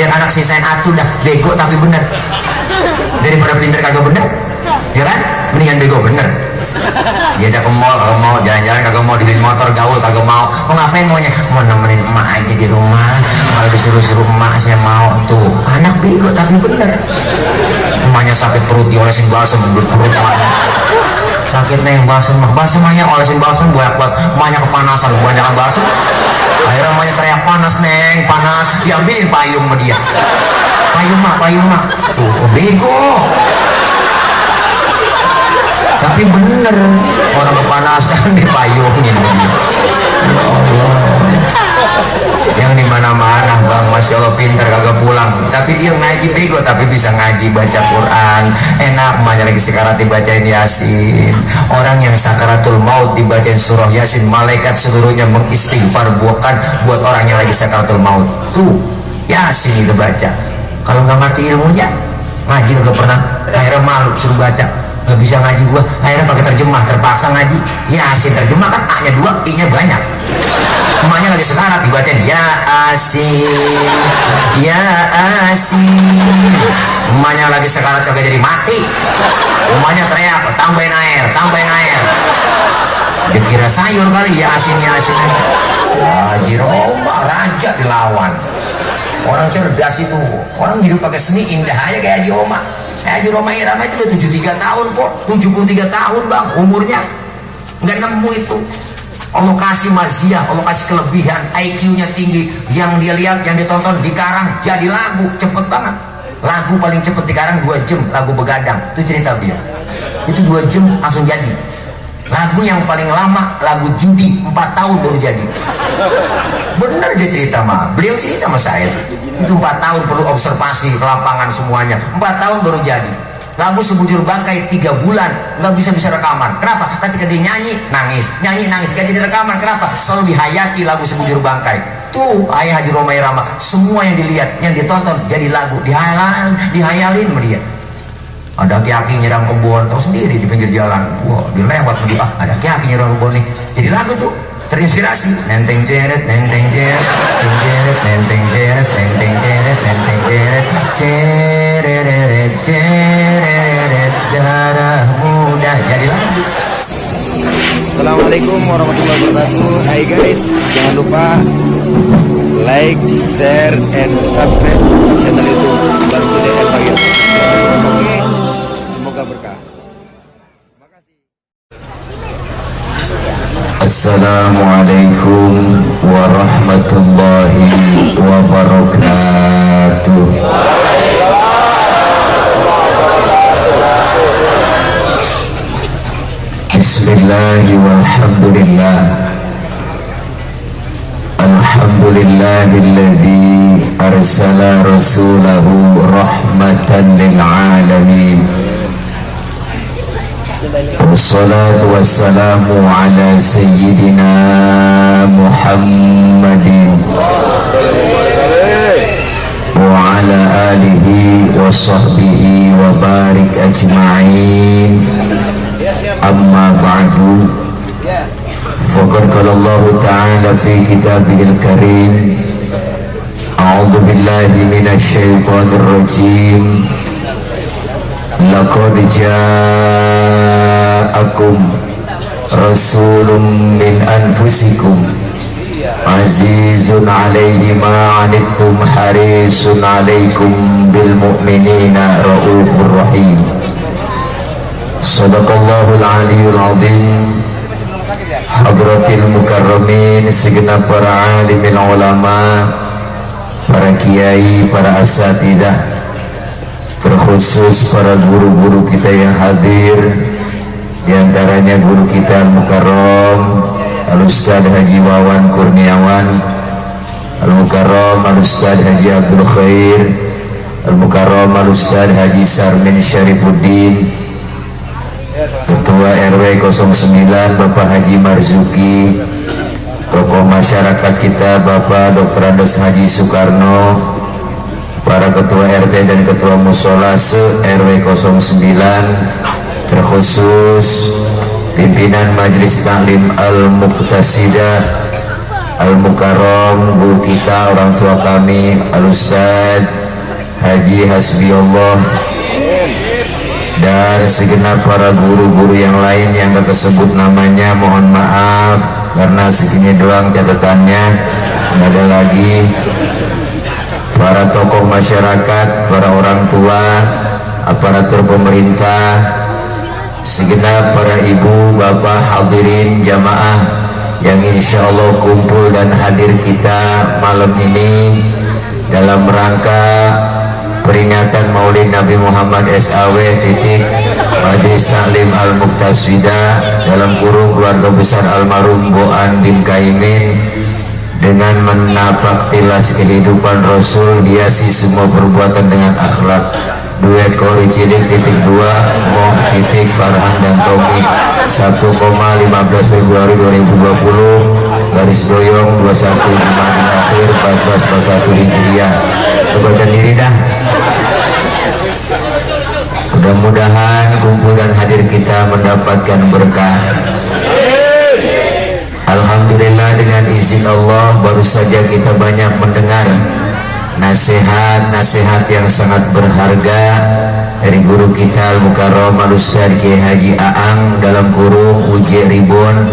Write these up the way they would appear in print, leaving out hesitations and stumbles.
biar anak sisain atuh dah bego tapi bener daripada pinter kagak bener, ya kan? Mendingan bego bener. Diajak ke mall kagak mau, jalan-jalan kagak mau, dibeliin motor gaul kagak mau. Mau ngapain maunya? Mau nemenin emak aja di rumah. Kalau disuruh-suruh emak saya mau. Tuh anak bego tapi bener. Emaknya sakit perut diolesin balsem, perut emaknya sakit neng, balsem aja olesin balsem banyak banget. Emaknya kepanasan, banyak balsem. Akhirnya emaknya teriak panas neng, panas. Diambilin payung sama dia. Payung mak. Tuh bego tapi bener, orang kepanasan dipayungin dia. Ya Allah, yang di mana-mana bang, masya Allah pinter kagak pulang, tapi dia ngaji bego tapi bisa ngaji baca Quran enak. Emaknya lagi sekarat dibacain Yasin. Orang yang sakaratul maut dibacain surah Yasin, malaikat seluruhnya mengistighfar buat orang yang lagi sakaratul maut. Tuh Yasin itu baca. Kalau nggak ngerti ilmunya ngaji nggak pernah, akhirnya malu suruh baca, nggak bisa ngaji gua, akhirnya pakai terjemah, terpaksa ngaji Yasin. Terjemah kan A nya 2, I nya banyak. Emaknya lagi sekarat dibacain Yasin, Yasin. Emaknya lagi sekarat kagak jadi mati. Emaknya teriak, tambahin air. Dikira sayur kali, Yasin. Haji Roma raja dilawan. Orang cerdas itu, orang hidup pakai seni indah aja kayak Haji Roma. Haji Roma Irama itu udah 73 tahun kok, 73 tahun bang umurnya, nggak nemu itu. Allah kasih maziah, Allah kasih kelebihan, IQ-nya tinggi. Yang dia lihat, yang ditonton di Karang jadi lagu cepet banget. Lagu paling cepet di Karang 2 jam, lagu Begadang. Itu cerita dia. Itu 2 jam langsung jadi. Lagu yang paling lama, lagu Judi 4 tahun baru jadi. Bener aja cerita mah. Beliau cerita sama saya. Itu 4 tahun perlu observasi ke lapangan semuanya. 4 tahun baru jadi. Lagu Sebujur Bangkai 3 bulan nggak bisa rekaman. Kenapa? Ketika dia nyanyi nangis gak jadi rekaman. Kenapa? Selalu dihayati lagu Sebujur Bangkai. Tuh ayah Haji Roma Irama, semua yang dilihat, yang ditonton jadi lagu, dihayalin sama dia. Ada aki-aki nyerang kebun terus sendiri di pinggir jalan. Wah, dia lewat dia, ada aki-aki nyerang kebun nih. Jadi lagu tuh terinspirasi. Nenteng jeret, nenteng jeret, nenteng jeret, nenteng jeret, nenteng jeret, nenteng jeret, jeret, jeret, darah muda. Jadi lagu. Assalamualaikum warahmatullahi wabarakatuh. Hai guys, jangan lupa like, share, and subscribe channel YouTube Bantu DL Bagir. Oke, semoga berkah. Terima kasih. Assalamualaikum warahmatullahi wabarakatuh. Bismillahi walhamdulillah. Alhamdulillahilladzi arsala rasulahu rahmatan lil alamin. Wassalatu wassalamu ala sayyidina Muhammadin wa ala alihi wa sahbihi wa barik ajma'in. Amma ba'du, faqad qala Allah ta'ala fi kitabihil karim, a'udzu billahi minasy syaithanir rajim. Laqad ja'akum rasulun min anfusikum azizun 'alaihi ma 'anittum harisun 'alaikum bil mu'minina raufur rahim. Sadaqallahul aliyul azim. Hadratil mukarramin, segenap para alimil ulama, para kiai, para asatidah, terkhusus para guru-guru kita yang hadir, diantaranya guru kita Al-Mukarram Al-Ustadz Haji Wawan Kurniawan, Al-Mukarram Al-Ustadz Haji Abdul Khair, Al-Mukarram Al-Ustadz Haji Sarmin Syarifuddin, Ketua RW 09 Bapak Haji Marzuki, tokoh masyarakat kita Bapak Dr. Andes Haji Soekarno, para ketua RT dan ketua musola se-RW 09, terkhusus pimpinan Majelis Taklim Al-Muqtasidah Al-Mukarram, guru kita, orang tua kami, Al-Ustadz Haji Hasbiullah, dan segenap para guru-guru yang lain yang gak kesebut namanya, mohon maaf karena segini doang catatannya, nggak ada lagi. Para tokoh masyarakat, para orang tua, aparatur pemerintah, segenap para ibu, bapak, hadirin, jamaah yang insya Allah kumpul dan hadir kita malam ini dalam rangka peringatan Maulid Nabi Muhammad SAW titik Majelis Taklim Al-Muqtasida dalam kurung keluarga besar almarhum Boan bin Kaimin, dengan menapak tilas kehidupan Rasul, hiasi semua perbuatan dengan akhlak. Duet Kori Cilik titik 2 Moh titik Farhan dan Tommy 1,15 Februari 2020 garis doyong 21 Jumat akhir 1441 Hijriah. Baca diri dah. Mudah-mudahan kumpul dan hadir kita mendapatkan berkah. Alhamdulillah, dengan izin Allah baru saja kita banyak mendengar nasihat-nasihat yang sangat berharga dari guru kita Al-Mukarram Al-Ustadz Kiai Haji Aang dalam kurung Uji Ribon.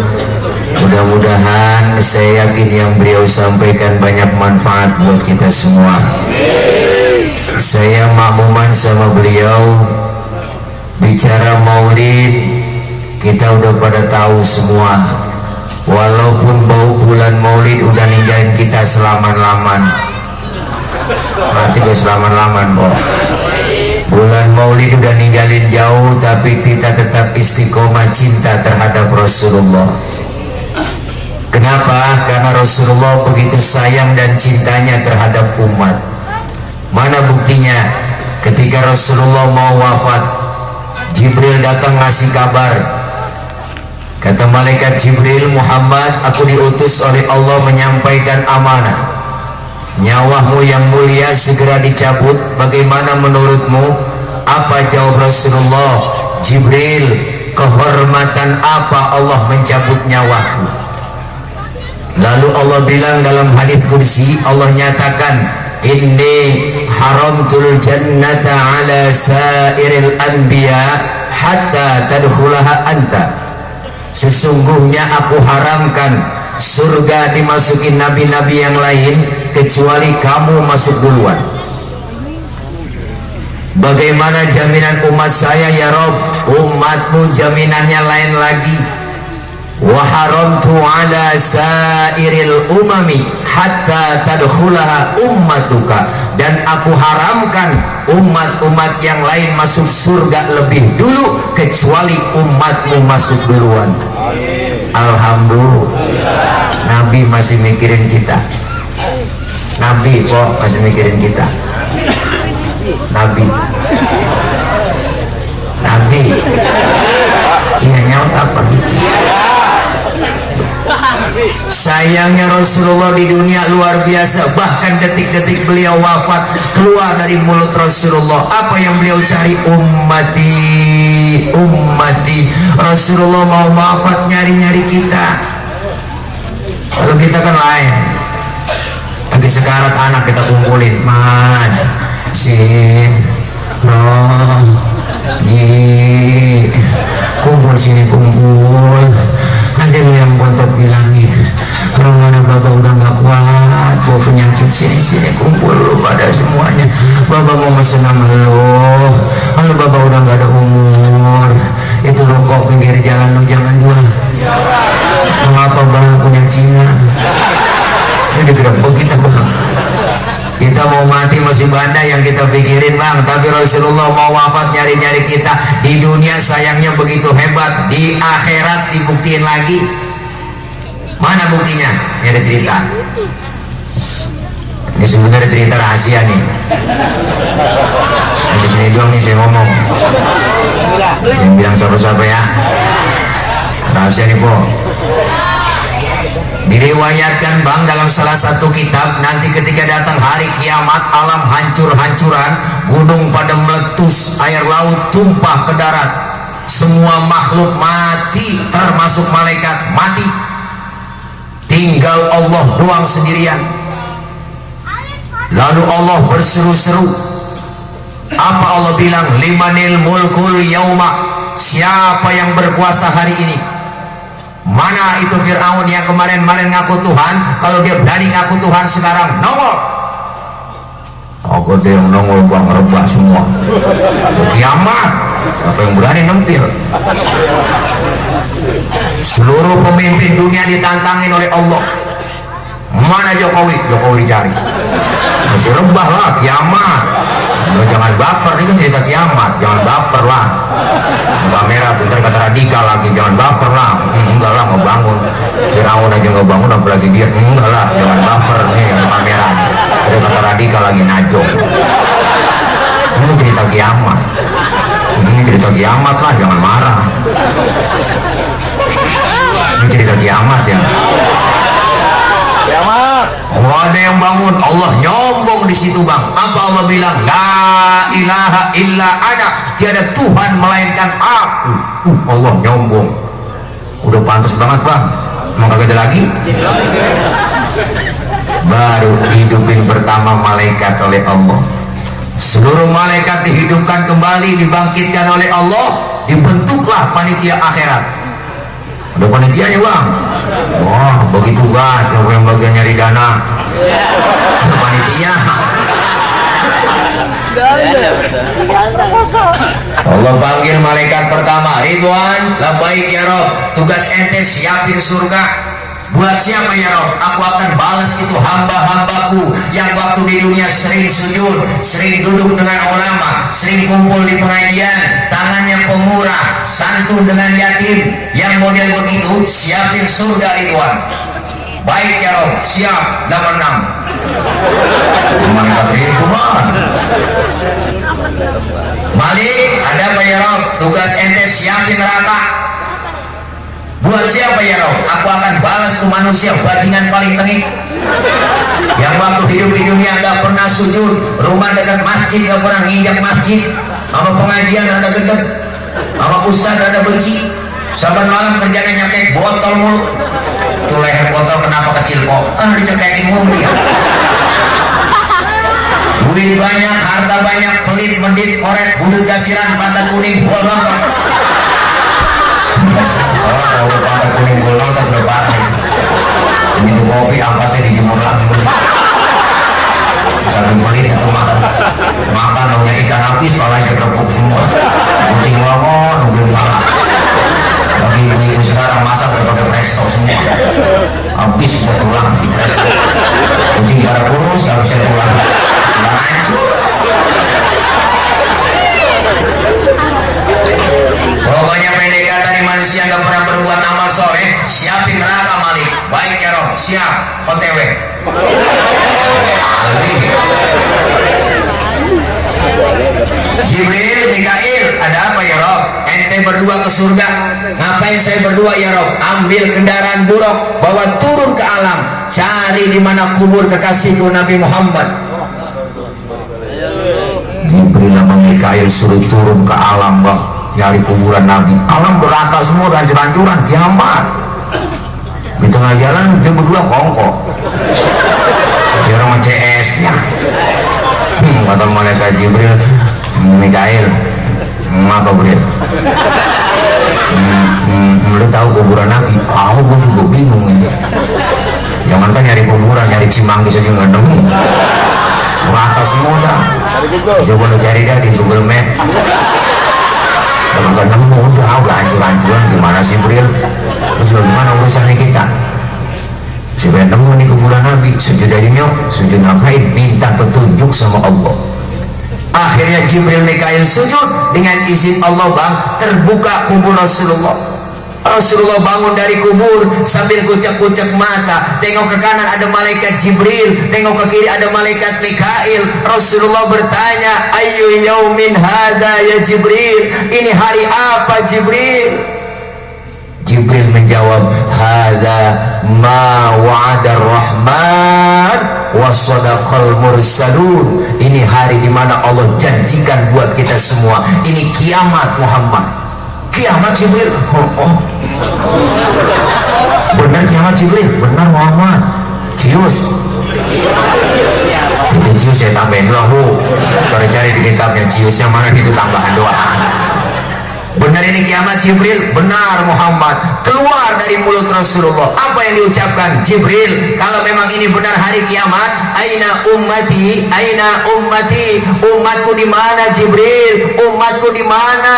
Mudah-mudahan, saya yakin yang beliau sampaikan banyak manfaat buat kita semua. Saya makmuman sama beliau. Bicara maulid, kita udah pada tahu semua. Walaupun bau bulan maulid udah ninggalin kita selaman-laman. Berarti gue selaman-laman, boh. Bulan maulid udah ninggalin jauh, tapi kita tetap istiqomah cinta terhadap Rasulullah. Kenapa? Karena Rasulullah begitu sayang dan cintanya terhadap umat. Mana buktinya? Ketika Rasulullah mau wafat, Jibril datang ngasih kabar. Kata malaikat Jibril, Muhammad, aku diutus oleh Allah menyampaikan amanah. Nyawamu yang mulia segera dicabut. Bagaimana menurutmu? Apa jawab Rasulullah? Jibril, kehormatan apa Allah mencabut nyawaku? Lalu Allah bilang dalam hadits qudsi, Allah nyatakan, inni haramtul jannata ala sairil anbiya hatta tadkhulaha anta. Sesungguhnya aku haramkan surga dimasukin nabi-nabi yang lain kecuali kamu masuk duluan. Bagaimana jaminan umat saya ya Rob? Umatmu jaminannya lain lagi. Wa haramtu ala sairil umami hatta tadkhulaha ummatuka, dan aku haramkan umat-umat yang lain masuk surga lebih dulu kecuali umatmu masuk duluan. Alhamdulillah, Nabi masih mikirin kita. Nabi kok masih mikirin kita. Nabi iya nyaut apa gitu. Sayangnya Rasulullah di dunia luar biasa. Bahkan detik-detik beliau wafat, keluar dari mulut Rasulullah apa yang beliau cari? Ummati, ummati. Rasulullah mau wafat nyari-nyari kita. Kalau kita kan lain, lagi sekarat anak kita kumpulin, man sin roh ji, kumpul sini kumpul. Ada lu yang kontak bilangin, mana bapak udah gak kuat, bawa penyakit, sini kumpul lu pada semuanya. Bapak mau mesen sama lu, kalau bapak udah gak ada umur, itu rokok pinggir jalan lu jangan jual. Mengapa bang punya Cina? Ini digerebek kita bang. Kita mau mati masih banda yang kita pikirin bang, tapi Rasulullah mau wafat nyari-nyari kita. Di dunia sayangnya begitu hebat, di akhirat dibuktiin lagi. Mana buktinya? Ini ada cerita. Ini sebenarnya cerita rahasia nih. Di sini doang nih saya ngomong. Yang bilang siapa-siapa ya. Rahasia nih po. Diriwayatkan bang dalam salah satu kitab, nanti ketika datang hari kiamat, alam hancur-hancuran, gunung pada meletus, air laut tumpah ke darat, semua makhluk mati termasuk malaikat mati. tinggal Allah doang sendirian. Lalu Allah berseru-seru. Apa Allah bilang? Limanil mulkul yauma, siapa yang berkuasa hari ini? Mana itu Fir'aun yang kemarin-kemarin ngaku Tuhan? Kalau dia berani ngaku Tuhan sekarang nongol. Aku dia yang nongol, gua ngerebah semua. Kiamat. Apa yang berani nempil? Seluruh pemimpin dunia ditantangin oleh Allah. Mana Jokowi? Jokowi dicari. Masih rebah lah, kiamat. Lo jangan baper, ini kan cerita kiamat. Jangan baper lah. Mbak merah, bentar kata radikal lagi. Jangan baper lah. Enggak lah, mau bangun. Firaun aja nggak bangun, apalagi dia. Enggak lah, jangan baper nih Mbak merah. Ada kata radikal lagi najong. Ini kan cerita kiamat. Ini cerita kiamat lah, jangan marah. Ini cerita kiamat ya. Kiamat. Oh, ada yang bangun, Allah nyombong di situ bang. Apa Allah bilang? La ilaha illa ana, tiada Tuhan melainkan aku. Allah nyombong. Udah pantas banget bang. Mau kagak ada lagi? Baru hidupin pertama malaikat oleh Allah. Seluruh malaikat dihidupkan kembali, dibangkitkan oleh Allah, dibentuklah panitia akhirat. Ada panitianya bang. Wah, bagi tugas, siapa yang bagian nyari dana? Ada panitia. Allah panggil malaikat pertama, Ridwan, labbaik ya Rob, tugas ente siapin surga. Buat siapa ya Rob? Aku akan balas itu hamba-hambaku yang waktu di dunia sering sujud, sering duduk dengan ulama, sering kumpul di pengajian, tangannya pemurah, santun dengan yatim. Yang model begitu siapin surga Ridwan. Baik ya Rob, siap. 86 malaikat Ridwan. Malik, ada apa ya Rob? Tugas ente siapin neraka. Buat siapa ya Rob? Aku akan balas ke manusia bajingan paling tengik yang waktu hidup di dunia gak pernah sujud, rumah dekat masjid gak pernah nginjak masjid, sama pengajian ada gedeg, sama ustaz ada benci, saban malam kerjanya nyekek botol mulu. Tuh leher botol kenapa kecil kok? Dicekekin mulu dia. Duit banyak, harta banyak, pelit, mendit, koret, budut gasiran, pantat kuning, bol nonton. Oh, kalau udah pantat kuning bol nonton udah parah. Ini tuh kopi ampasnya dijemur lagi. Sambil pelit itu makan naunya ikan habis, palanya kerupuk semua. Kucing lama nungguin pala. Bagi ibu-ibu sekarang masak udah pakai presto semua. Habis bisa tulang di presto. Kucing pada kurus gak bisa tulang. Udah hancur. Pokoknya pendek kata nih, manusia gak pernah berbuat amal soleh, siapin neraka Malik. Baik ya Rob, siap. OTW. Jibril, Mikail, ada apa ya Rob? Ente berdua ke surga. Ngapain saya berdua ya Rob? Ambil kendaraan buruk, bawa turun ke alam, cari di mana kubur kekasihku Nabi Muhammad. Jibril sama Mikail suruh turun ke alam bang, nyari kuburan Nabi. Alam berantak semua, hancur-hancuran, kiamat. Di tengah jalan dia berdua kongkok. Dia orang CS nya. Kata malaikat Jibril, Mikail, ngapa Bril? Lu tahu kuburan Nabi? Gue juga bingung ini. Jangan kan nyari kuburan, nyari Cimanggis aja nggak nemu. Rata semua dah. Coba lu cari dah di Google Map. Kalau nggak nemu udah hancur-hancuran. Gimana sih Bril? Terus bagaimana urusannya kita? Supaya nemu nih kuburan Nabi, sujud aja nyok. Sujud ngapain? Minta petunjuk sama Allah. Akhirnya Jibril Mikail sujud, dengan izin Allah bang, terbuka kubur Rasulullah. Rasulullah bangun dari kubur sambil kucek-kucek mata, tengok ke kanan ada malaikat Jibril, tengok ke kiri ada malaikat Mikail. Rasulullah bertanya, ayu yaumin hada ya Jibril, ini hari apa Jibril? Jibril menjawab, hada ma wa'ada rahman wa sadaqal mursalun. Ini hari dimana Allah janjikan buat kita semua. Ini kiamat Muhammad. Kiamat Jibril. benar kiamat Jibril, benar Muhammad. Cius itu cius saya tambahin doang bu, kalau cari di kitabnya ciusnya mana itu tambahan doang. Benar ini kiamat Jibril, benar Muhammad. Keluar dari mulut Rasulullah apa yang diucapkan Jibril, kalau memang ini benar hari kiamat, aina ummati, aina ummati, umatku di mana Jibril, umatku di mana?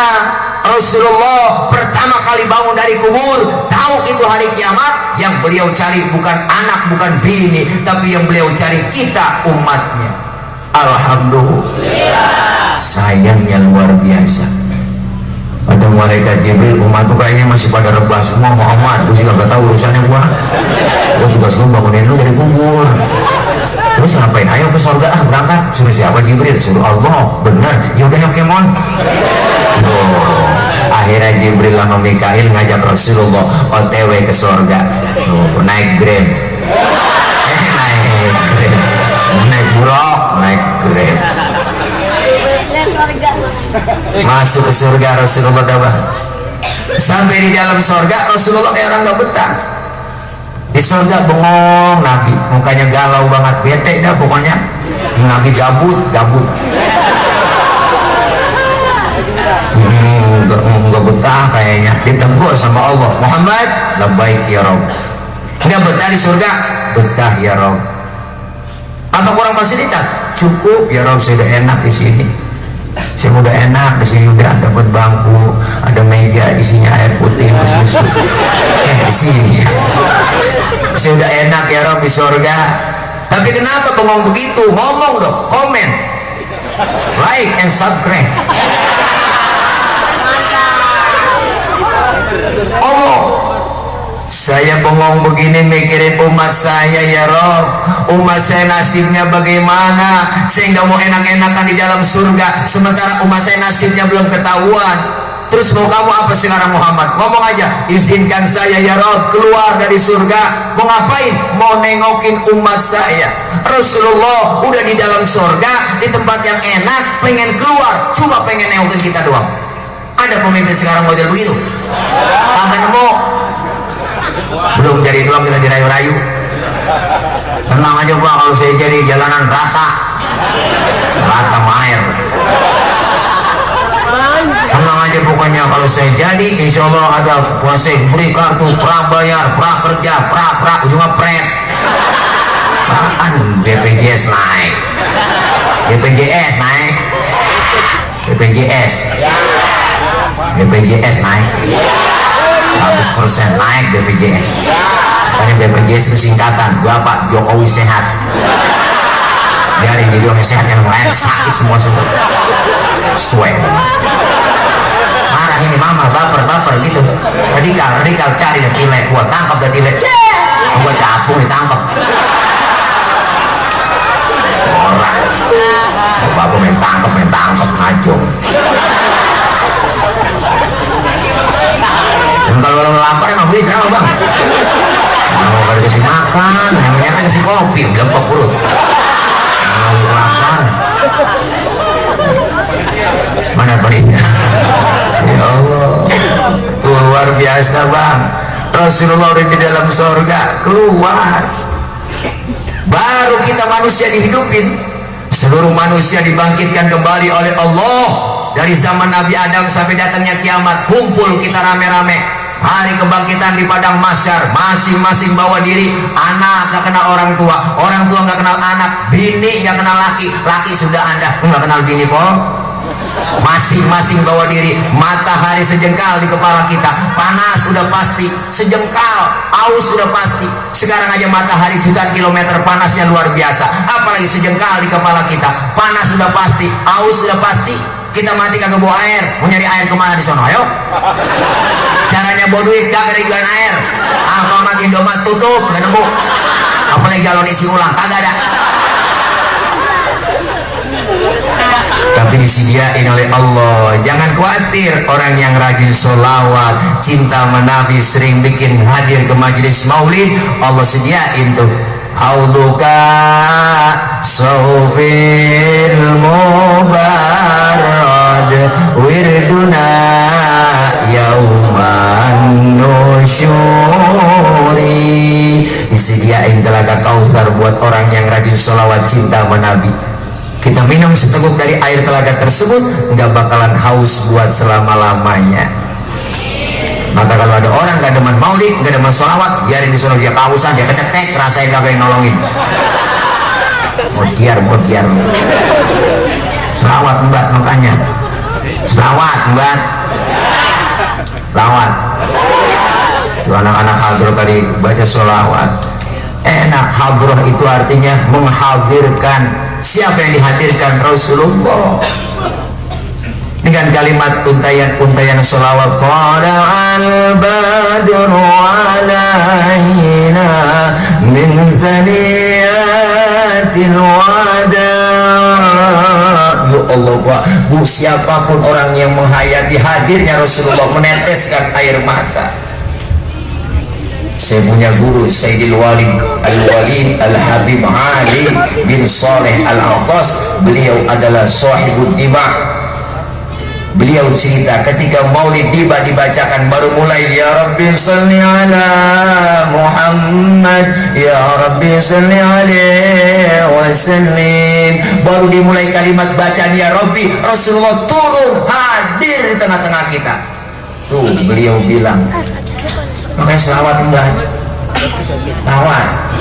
Rasulullah pertama kali bangun dari kubur, tahu itu hari kiamat. Yang beliau cari bukan anak, bukan bini, tapi yang beliau cari kita umatnya. Alhamdulillah, sayangnya luar biasa. Kata malaikat Jibril, umat tuh kayaknya masih pada rebah semua. Muhammad, gue sih gak tahu urusannya gua tugas gue bangunin lu dari kubur. Terus ngapain? Ayo ke surga, berangkat. Suruh siapa Jibril? Suruh Allah. Bener, yaudah yuk kemon. Akhirnya Jibril sama Mikail ngajak Rasulullah OTW ke surga. Naik Grab, naik Grab, naik buruk, naik Grab, masuk ke surga. Rasulullah dapat sampai di dalam surga, Rasulullah kayak orang gak betah di surga. Bengong Nabi, mukanya galau banget, bete dah pokoknya. Nabi gabut nggak betah kayaknya. Ditegur sama Allah, Muhammad, labbaik ya Rabb. Nggak betah di surga? Betah ya Rabb. Apa kurang fasilitas? Cukup ya Rabb, saya udah enak di sini. Saya udah enak di sini, udah dapat bangku, ada meja isinya air putih, susu. Di sini saya udah enak ya Rabb di surga. Tapi kenapa bengong begitu? Ngomong dong, komen, like and subscribe. Saya bengong begini mikirin umat saya ya Rob. Umat saya nasibnya bagaimana, sehingga mau enak-enakan di dalam surga, sementara umat saya nasibnya belum ketahuan. Terus mau kamu apa sekarang Muhammad? Ngomong aja, izinkan saya ya Rob keluar dari surga. Mau ngapain? Mau nengokin umat saya. Rasulullah udah di dalam surga, di tempat yang enak, pengen keluar, cuma pengen nengokin kita doang. Ada pemimpin sekarang model begitu? Kagak nemu. Belum jadi doang kita dirayu-rayu. Tenang aja Pak, kalau saya jadi jalanan rata air. Tenang aja pokoknya, kalau saya jadi insya Allah ada kuasa beri kartu prabayar, prakerja, ujungnya pret. BPJS naik, BPJS naik, BPJS naik 100% naik BPJS. Makanya BPJS itu singkatan Bapak Jokowi Sehat. Biarin jadi orang sehat, yang lain sakit semua suwe. Marah ini mama, baper gitu. Radikal cari deh tilek, gua tangkap deh tilek. Gua capung ditangkap. Orang bapak main tangkap ngajung. Dan kalau lo lapar emang beli cerama bang. Kalau gak dikasih makan, namanya kasih kopi, lempok perut. Kalau lapar, mana belinya? Ya Allah, tuh luar biasa bang. Rasulullah udah di dalam surga, keluar. Baru kita manusia dihidupin. Seluruh manusia dibangkitkan kembali oleh Allah. Dari zaman Nabi Adam sampai datangnya kiamat, kumpul kita rame-rame. Hari kebangkitan di padang mahsyar, masing-masing bawa diri. Anak gak kenal orang tua gak kenal anak, bini gak kenal laki sudah anda gak kenal bini po. Masing-masing bawa diri. Matahari sejengkal di kepala kita, panas sudah pasti, sejengkal, aus sudah pasti. Sekarang aja matahari jutaan kilometer, panasnya luar biasa, apalagi sejengkal di kepala kita. Panas sudah pasti, aus sudah pasti. Kita mati kagak bawa air, mau nyari air kemana di sono? Ayo. Caranya bawa duit, gak ada jualan air. Alfamart, Indomaret tutup, gak nemu. Apalagi galon isi ulang, kagak ada. Tapi disediain oleh Allah. Jangan khawatir, orang yang rajin sholawat, cinta sama Nabi, sering bikin hadir ke majelis maulid, Allah sediain tuh. Hauduka sawfil mubarad wirduna yauman nusyuri sama Nabi. Kita minum seteguk dari air telaga tersebut, nggak bakalan haus buat selama-lamanya. Maka kalau ada orang nggak demen maulid, nggak demen sholawat, biarin di sana dia kehausan, dia kecetek, rasain kagak yang nolongin. Mutiar. Selawat mbak, makanya selawat mbak, lawat. Itu anak-anak hadroh tadi baca sholawat. Enak, hadroh itu artinya menghadirkan. Siapa yang dihadirkan? Rasulullah. Dengan kalimat untayan sholawat, Tala'al badru alaina min zaniyatil wada. Ya Allah, Bu, siapapun orang yang menghayati hadirnya Rasulullah meneteskan air mata. Saya punya guru Sayyidil Walid Al-Walid Al-Habib Ali bin Saleh Al-Aqas. Beliau adalah sahibud diba. Beliau cerita ketika maulid diba dibacakan baru mulai ya Rabbi salli ala Muhammad, ya Rabbi salli alaihi wasallim, baru dimulai kalimat bacaan ya Rabbi, Rasulullah turun hadir di tengah-tengah kita. Tuh beliau bilang, makanya selawat mbak, lawat.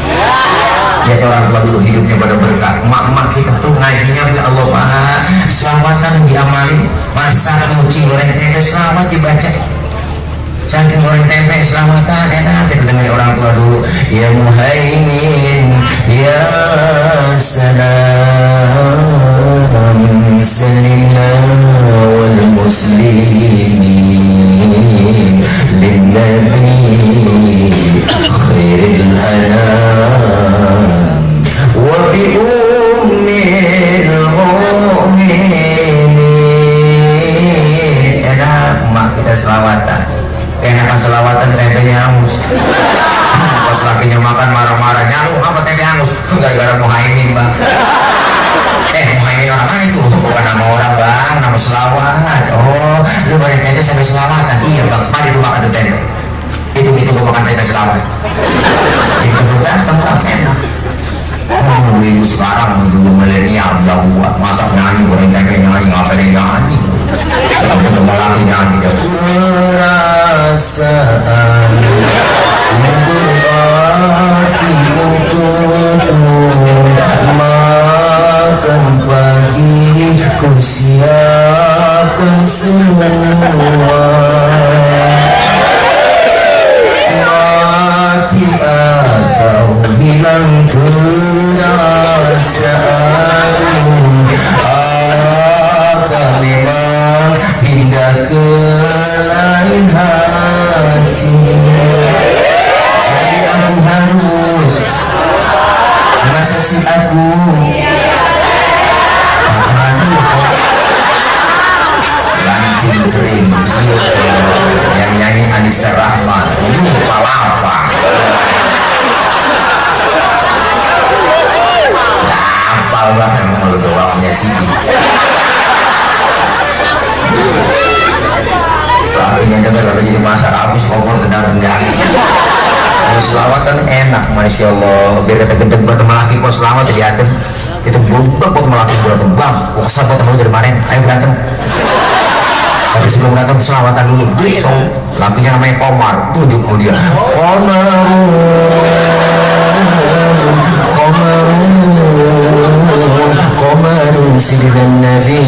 Ya orang tua dulu hidupnya pada berkah. Mak-mak kita tuh ngajinya ya Allah Pak, selawatan diamalin. Masak nyuci goreng tempe selawat dibaca. Saking goreng tempe selawatan enak. Kita dengar orang tua dulu. Ya Muhaimin, ya Salam, Salimna wal Muslimin lin Nabi khairil anam wa bi ummil mu'minin. Enak mak kita selawatan, enakan selawatan tempenya hangus. Pas lakinya makan marah-marah, nyalu apa tempe hangus? Gara-gara Muhaimin bang. Muhaimin orang mana itu? Bukan nama orang bang, nama selawat. Oh, lu goreng tempe sampai selawatan? Iya bang, mari lu makan tuh tempe. Itu gue makan tempe selawat. Itu datang bang, enak. Ibu sekarang dulu milenial jauh, masak nyanyi, goreng tempe nyanyi, ngapain nyanyi? Kalau ketemu lagi nyanyi dia perasaan berbakti untukmu, makan pagi ku siapkan semua, mati atau hilang perasaan, akan memang pindah ke lain hati. Jadi aku harus masa si aku lanting kering. Yang nyanyi Anissa Rahman, lupa lapa. Gampang banget mau doang punya Siti. Lakinya denger kalau jadi masak habis kompor tendang-tendang. Selawatan enak, masya Allah. Biar kita gendeng buat teman laki, kok selawat jadi adem. Kita bubuk buat teman laki berantem, bang. Wah, buat teman dari kemarin, ayo berantem. Tapi sebelum berantem selawatan dulu, gitu. Lakinya namanya Komar, tujuk mau dia. Komarun sidiran Nabi,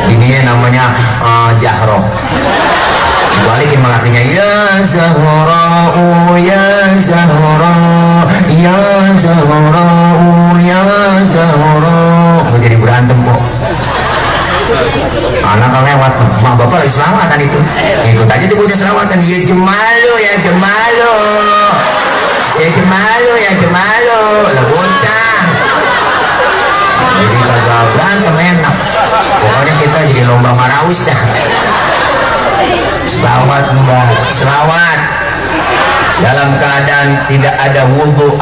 ini namanya Jahroh. Dibalikin malakinya ya Zahra, ya Zahra, ya Zahra, ya Zahra. Mau jadi berantem kok. Anak lewat, mak bapak lagi selamatan itu. Ikut aja tuh punya selamatan. Ya Jemalu, ya Jemalu, ya Jemalu, ya Jemalu. Lah bocah. Jadi kagak berantem enak. Pokoknya kita jadi lomba marawis dah. Selawat mbak, selawat. Dalam keadaan tidak ada wudhu,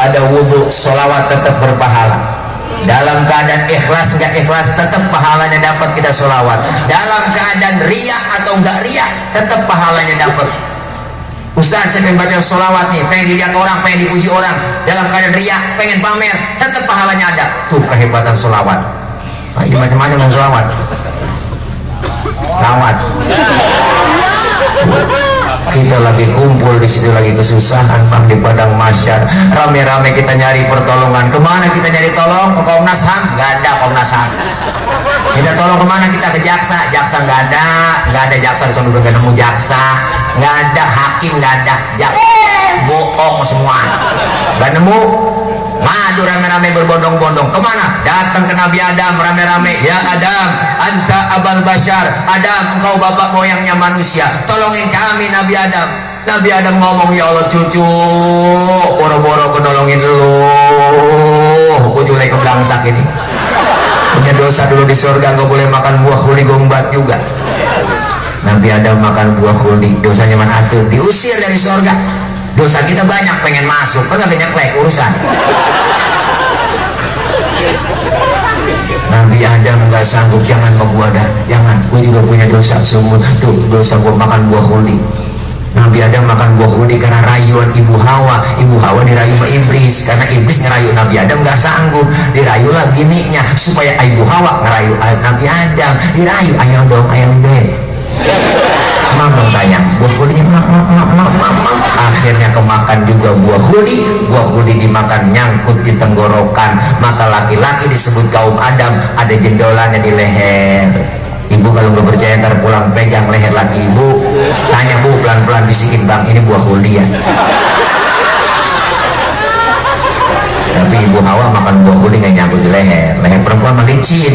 selawat tetap berpahala. Dalam keadaan ikhlas nggak ikhlas, tetap pahalanya dapat kita selawat. Dalam keadaan riya atau nggak riya, tetap pahalanya dapat. Ustaz, saya pengen baca sholawat nih, pengen dilihat orang, pengen dipuji orang, dalam keadaan riak, pengen pamer, tetap pahalanya ada. Tuh kehebatan sholawat. Ini macam-macam yang sholawat. Lawat. Kita lagi kumpul di situ, lagi kesusahan Bang, di padang mahsyar, rame-rame kita nyari pertolongan. Kemana kita nyari tolong? Ke Komnas HAM? Gak ada Komnas HAM. Kita tolong kemana? Kita ke jaksa. Jaksa nggak ada jaksa di sana, udah nggak nemu jaksa, nggak ada hakim, nggak ada bohong semua, nggak nemu. Ngadu rame-rame berbondong-bondong. Kemana? Datang ke Nabi Adam rame-rame. Ya Adam, anta abal bashar. Adam, engkau bapak moyangnya manusia, tolongin kami Nabi Adam. Nabi Adam ngomong, ya Allah cucu, boro-boro kenolongin lu, aku julai kebelangsak ini. Punya dosa dulu di surga, nggak boleh makan buah khuldi gombat juga. Nabi Adam makan buah khuldi, dosanya mana tuh? Diusir dari surga. Dosa kita banyak, pengen masuk, kan gak nyeklek urusan. Nabi Adam nggak sanggup, jangan mau gua dah, jangan, gua juga punya dosa semua. Tuh dosa gua makan buah khuldi. Nabi Adam makan buah khuldi karena rayuan ibu Hawa. Ibu Hawa dirayu sama iblis, karena iblis ngerayu Nabi Adam nggak sanggup, dirayulah bininya supaya ibu Hawa ngerayu Nabi Adam. Dirayu, ayo dong, ayo deh, mam dong tayang, buah khuldinya mam. Akhirnya kemakan juga buah khuldi dimakan, nyangkut di tenggorokan. Maka laki-laki disebut kaum Adam, ada jendolannya di leher. Ibu kalau nggak percaya ntar pulang pegang leher laki ibu, tanya bu, pelan-pelan bisikin, bang ini buah khuldi ya. Tapi ibu Hawa makan buah khuldi nggak nyangkut di leher. Leher perempuan melicin,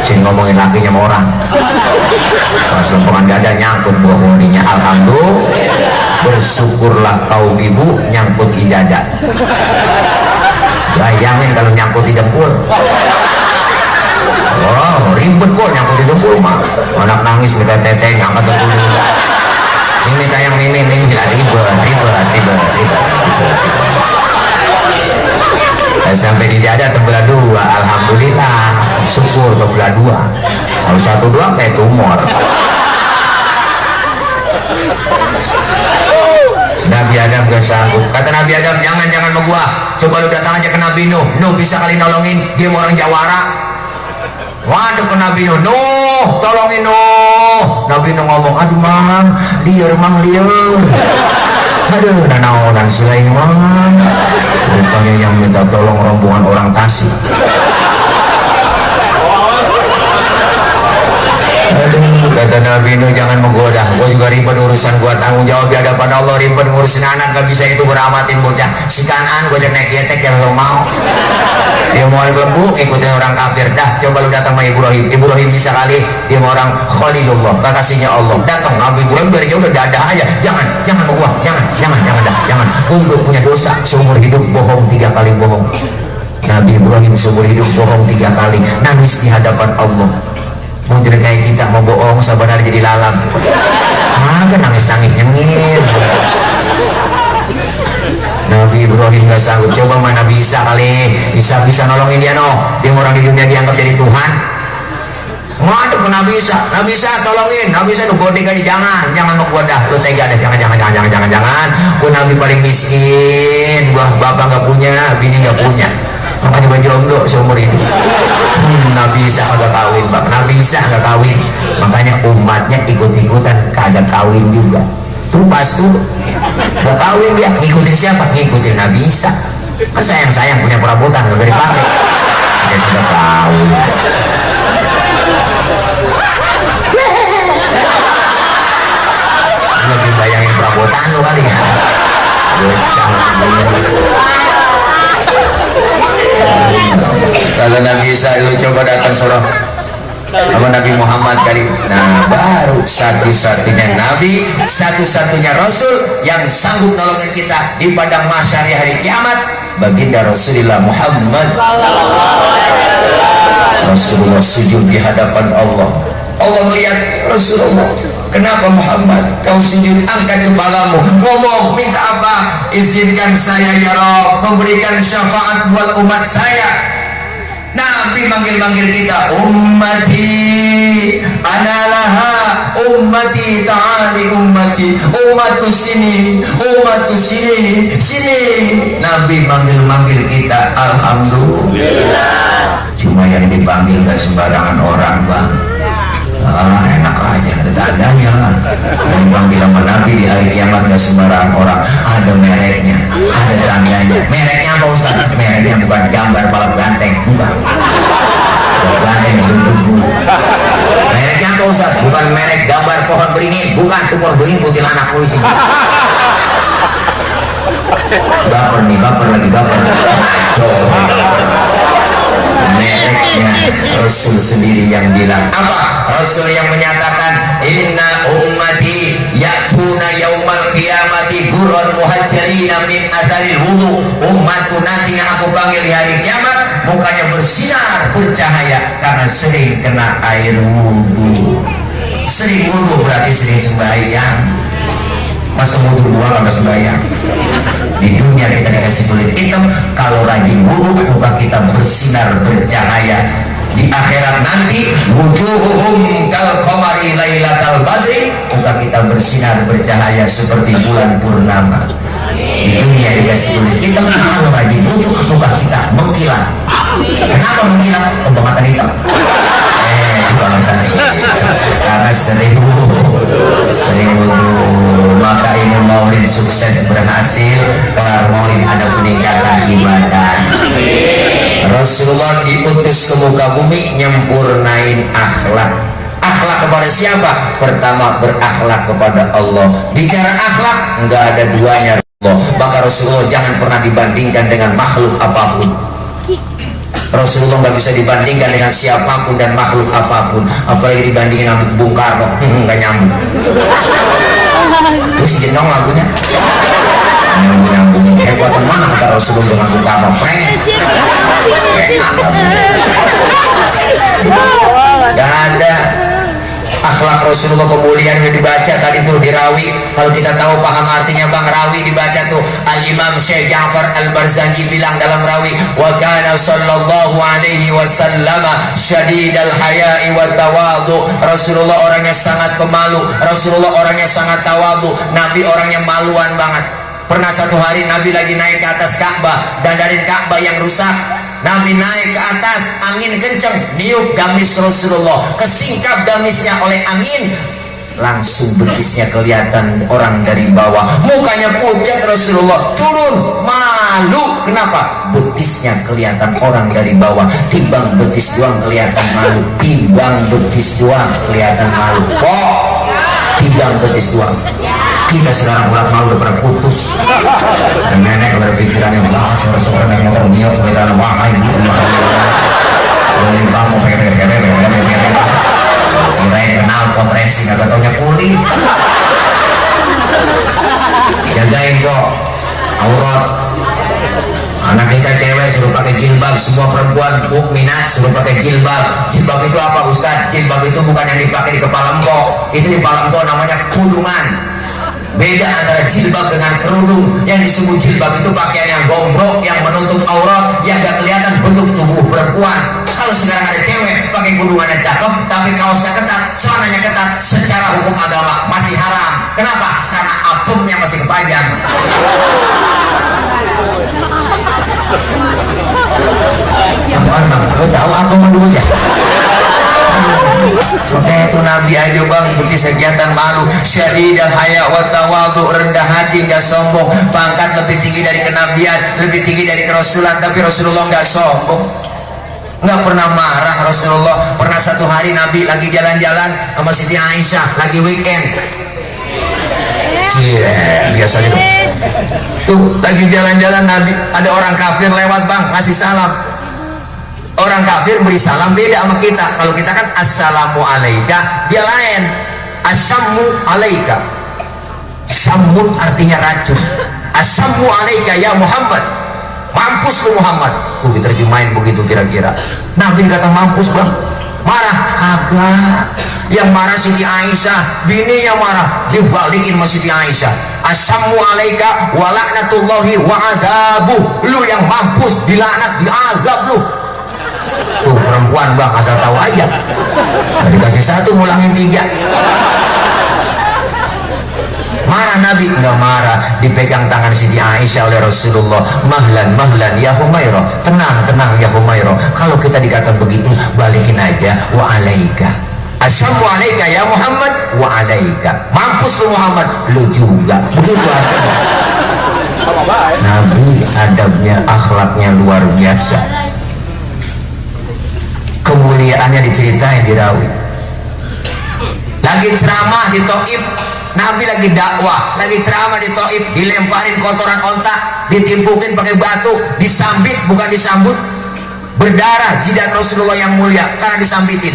sini ngomongin lakinya sama orang. Pas lempengan dada nyangkut buah khuldinya. Alhamdulillah, bersyukurlah kaum ibu nyangkut di dada. Bayangin kalau nyangkut di dengkul. Wow, ribet kok nyangkut di dengkul mah. Anak nangis minta teteh, ngangkat dengkul dulu. Ini minta yang mimi lah, ribet. Sampai di dada terbelah dua, alhamdulillah, syukur terbelah dua. Kalau satu dua kayak tumor. Nabi Adam gak sanggup. Kata Nabi Adam, jangan sama gua, coba lu datang aja ke Nabi Nuh. Nuh bisa kali nolongin, dia mau orang Jawara. Waduh ke Nabi Nuh, Nuh tolongin Nuh. Nabi Nuh ngomong, aduh mang liar. Aduh nanaonan Sulaiman, rupanya yang minta tolong rombongan orang Tasik. Aduh, kata Nabi Nuh, jangan menggoda, gua juga ribet urusan, gua tanggung jawab di hadapan Allah. Ribet ngurusin anak, gak bisa itu beramatin bocah si Kanan, gua jadi naik getek yang lo mau. Dia mau lembu ikutin orang kafir. Dah coba lu datang sama Ibrahim bisa kali, dia mau orang Khalilullah, kekasihnya Allah. Datang Nabi Ibrahim dari jauh udah dada aja, jangan sama gua, jangan. Untuk punya dosa seumur hidup bohong 3 kali bohong. Nabi Ibrahim seumur hidup bohong 3 kali, nangis di hadapan Allah. Mau jadi kayak kita, mau bohong sebenarnya jadi lalang. Kan nangis nyengir. Nabi Ibrahim gak sanggup, coba mana bisa kali, bisa nolongin dia no. Dia orang di dunia dianggap jadi Tuhan. Waduh ke Nabi Isa tolongin, Nabi Isa tuh bodik aja, jangan mau gua dah, lu tega dah, jangan. Gua Nabi paling miskin, gua bapak gak punya, bini gak punya, makanya gua jomblo seumur hidup. Nabi Isa kagak kawin, Bang. Nabi Isa gak kawin, makanya umatnya ikut-ikutan kagak kawin juga. Tuh pas tuh gak kawin dia, ngikutin siapa? Ngikutin Nabi Isa. Kan sayang punya perabotan gak dipakai, dia tidak kawin. Lagi bayangin perabotan lu kali ya. Kalau Nabi Isa lu coba datang surah sama Nabi Muhammad kali. Nah baru satu-satunya Nabi, satu-satunya Rasul yang sanggup nolongin kita di padang mahsyar hari kiamat, baginda Rasulullah Muhammad. Rasulullah sujud di hadapan Allah. Allah melihat Rasulullah, kenapa Muhammad kau sujud, angkat kepalamu, ngomong, minta apa? Izinkan saya ya Rabb memberikan syafaat buat umat saya. Nabi manggil kita, ummati sini ana laha ummati ta'ali ummati umatku sini sini. Nabi manggil-manggil kita, alhamdulillah. Cuma yang dipanggil gak sembarangan orang, Bang. Enak aja, ada tandanya lah. Yang dipanggil sama Nabi di hari kiamat gak sembarangan orang, ada mereknya, ada tandanya. Mereknya apa Ustaz? Mereknya bukan gambar balap ganteng, bukan. Balap ganteng berdebu. Mereknya apa Ustaz? Bukan merek gambar pohon beringin, bukan. Pohon beringin kuntilanak puisi. Baper nih, baper lagi baper. Ngaco. Mereknya Rasul sendiri yang bilang. Apa? Rasul yang menyatakan inna ummati ya'tuna yaumal qiyamati gurran muhajjalina min atharil wudu. Umatku nanti yang aku panggil di hari kiamat mukanya bersinar bercahaya karena sering kena air wudu. Sering wudu berarti sering sembahyang. Masa wudu doang nggak sembahyang? Di dunia kita dikasih kulit hitam, kalau rajin wudu muka kita bersinar bercahaya. Di akhirat nanti wujuhuhum kal qamari lailatal badri, muka kita bersinar bercahaya seperti bulan purnama. Di dunia dikasih kulit hitam, kalau rajin wudu muka kita mengkilat. Kenapa mengkilat? Pembangkatan hitam. Pembangkatan hitam. Karena sering wudu. Maka ini maulid sukses berhasil. Kelar maulid ada peningkatan ibadah. Rasulullah diutus ke muka bumi nyempurnain akhlak. Akhlak kepada siapa? Pertama berakhlak kepada Allah. Bicara akhlak nggak ada duanya Allah. Maka Rasulullah jangan pernah dibandingkan dengan makhluk apapun. Rasulullah nggak bisa dibandingkan dengan siapapun dan makhluk apapun, apalagi dibandingin sama Bung Karno. Nggak nyambung. Terus si Jenong lagunya nyambungin hebat mana kata Rasulullah dengan Bung Karno. Gak ada. Akhlak Rasulullah kemuliaan yang dibaca tadi tuh di Rawi. Kalau kita tahu paham artinya Bang, Rawi dibaca tuh Al-Imam Syekh Ja'far Al-Barzanji bilang dalam Rawi, wa kana sallallahu alaihi wasallam syadidal haya'i wa tawadu. Rasulullah orangnya sangat pemalu, Rasulullah orangnya sangat tawadu. Nabi orangnya maluan banget. Pernah satu hari Nabi lagi naik ke atas Ka'bah, dandarin Ka'bah yang rusak. Nabi naik ke atas, angin kenceng, niup gamis Rasulullah, kesingkap gamisnya oleh angin, langsung betisnya kelihatan orang dari bawah. Mukanya pucat Rasulullah, turun malu. Kenapa? Betisnya kelihatan orang dari bawah. Timbang betis doang kelihatan malu, timbang betis doang kelihatan malu. Kok timbang betis doang? Kita sekarang ulang malu udah pernah putus. Dan nenek berpikiran yang wah, suara-suara yang motor niok kita wahai boleh kamu kirain kenal pot racing agak taunya kulit. Jagain kok aurat. Anak kita cewek suruh pakai jilbab, semua perempuan mukminat suruh pakai jilbab. Jilbab itu apa Ustaz? Jilbab itu bukan yang dipakai di kepala empok, itu di kepala empok namanya kudungan. Beda antara jilbab dengan kerudung. Yang disebut jilbab itu pakaian yang gombrong, yang menutup aurat, yang gak kelihatan bentuk tubuh perempuan. Kalau sekarang ada cewek pakai kudungannya cakep tapi kaosnya ketat, celananya ketat, secara hukum agama masih haram. Kenapa? Karena apemnya masih kepajang. Lo tahu apa mau dulu ya? Makanya itu Nabi aja Bang bukti kegiatan malu, syadidal haya wa tawadu, rendah hati nggak sombong, pangkat lebih tinggi dari kenabian, lebih tinggi dari kerasulan, tapi Rasulullah nggak sombong, nggak pernah marah Rasulullah. Pernah satu hari Nabi lagi jalan-jalan sama Siti Aisyah, lagi weekend. Biasa gitu. Tuh lagi jalan-jalan Nabi, ada orang kafir lewat Bang, ngasih salam. Orang kafir beri salam beda sama kita. Kalau kita kan assalamu alaika, dia lain assamu alaika. Syamun artinya racun. Assamu alaika ya Muhammad, mampus lu Muhammad. Diterjemahin begitu kira-kira. Nabi kata mampus Bang, marah kagak. Yang marah Siti Aisyah, bininya marah, dibalikin sama Siti Aisyah. Assamu alaika wa laknatullahi wa adabuh. Lu yang mampus, dilaknat, diazab lu. tuh perempuan bang, asal tahu aja. Nah, dikasih satu ngulangin 3. Marah Nabi? Enggak marah. Dipegang tangan Siti Aisyah oleh Rasulullah, mahlan mahlan ya Humairah, tenang tenang ya Humairah, kalau kita dikata begitu balikin aja, wa alaika, assalamu alaika ya Muhammad, wa alaika, mampus lu Muhammad, lu juga, begitu artinya. Nabi adabnya, akhlaknya luar biasa, kemuliaannya diceritain di Rawi. Lagi ceramah di Taif, Nabi lagi dakwah, lagi ceramah di Taif, dilemparin kotoran onta, ditimpukin pakai batu, disambit, bukan disambut, berdarah jidat Rasulullah yang mulia karena disambitin.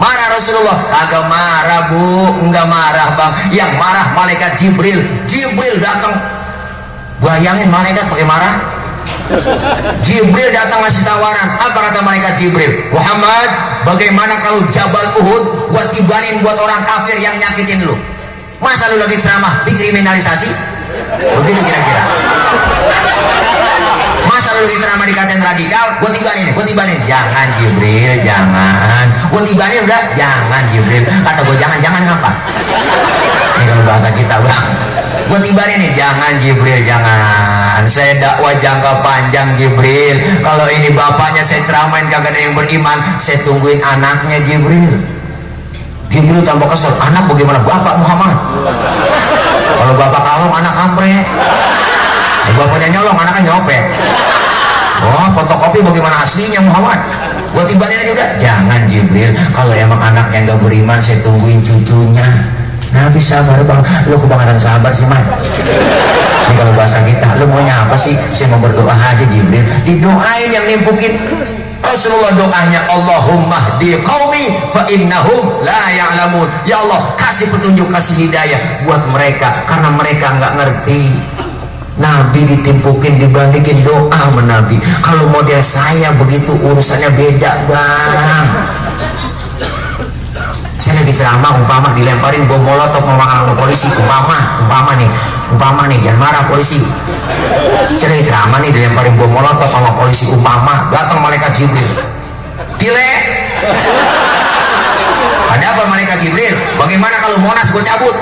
Marah Rasulullah? Agak marah bu, enggak marah bang, yang marah malaikat Jibril. Jibril datang, bayangin malaikat pakai marah. Jibril datang ngasih tawaran. Apa kata malaikat Jibril? Muhammad, bagaimana kalau Jabal Uhud buat tibanin buat orang kafir yang nyakitin lu? Masa lu lagi ceramah dikriminalisasi? Begitu kira-kira. Masa lu lagi ceramah dikatain radikal? Gua tibanin. Jangan Jibril, jangan. Gua tibanin udah, jangan Jibril. Kata gua jangan ngapa? Ini kalau bahasa kita bang. Gua tibanin nih, jangan Jibril, jangan. Saya dakwah jangka panjang Jibril. Kalau ini bapaknya saya ceramain kagak ada yang beriman, saya tungguin anaknya Jibril. Jibril tambah kesel, anak bagaimana bapak Muhammad? Kalau bapak kalong, anak kampret. Bapaknya nyolong, anaknya nyopet. Oh, fotokopi bagaimana aslinya Muhammad? Buat tibanin aja udah. Jangan Jibril, kalau emang anaknya nggak beriman, saya tungguin cucunya. Nabi sabar bang, lu kebangetan sabar sih man. Ini kalau bahasa kita, lu maunya apa sih? Saya mau berdoa aja Jibril, didoain yang nimpukin. Rasulullah doanya, Allahumma di qaumi fa innahum la ya'lamun. Ya Allah, kasih petunjuk, kasih hidayah buat mereka karena mereka nggak ngerti. Nabi ditimpukin, dibalikin doa sama Nabi. Kalau model saya begitu urusannya beda bang. Saya lagi ceramah, umpama dilemparin bom molotov sama polisi, umpama nih, jangan marah polisi. Saya lagi ceramah nih, dilemparin bom molotov sama polisi, umpama datang malaikat Jibril, gile. Ada apa malaikat Jibril? Bagaimana kalau Monas gue cabut?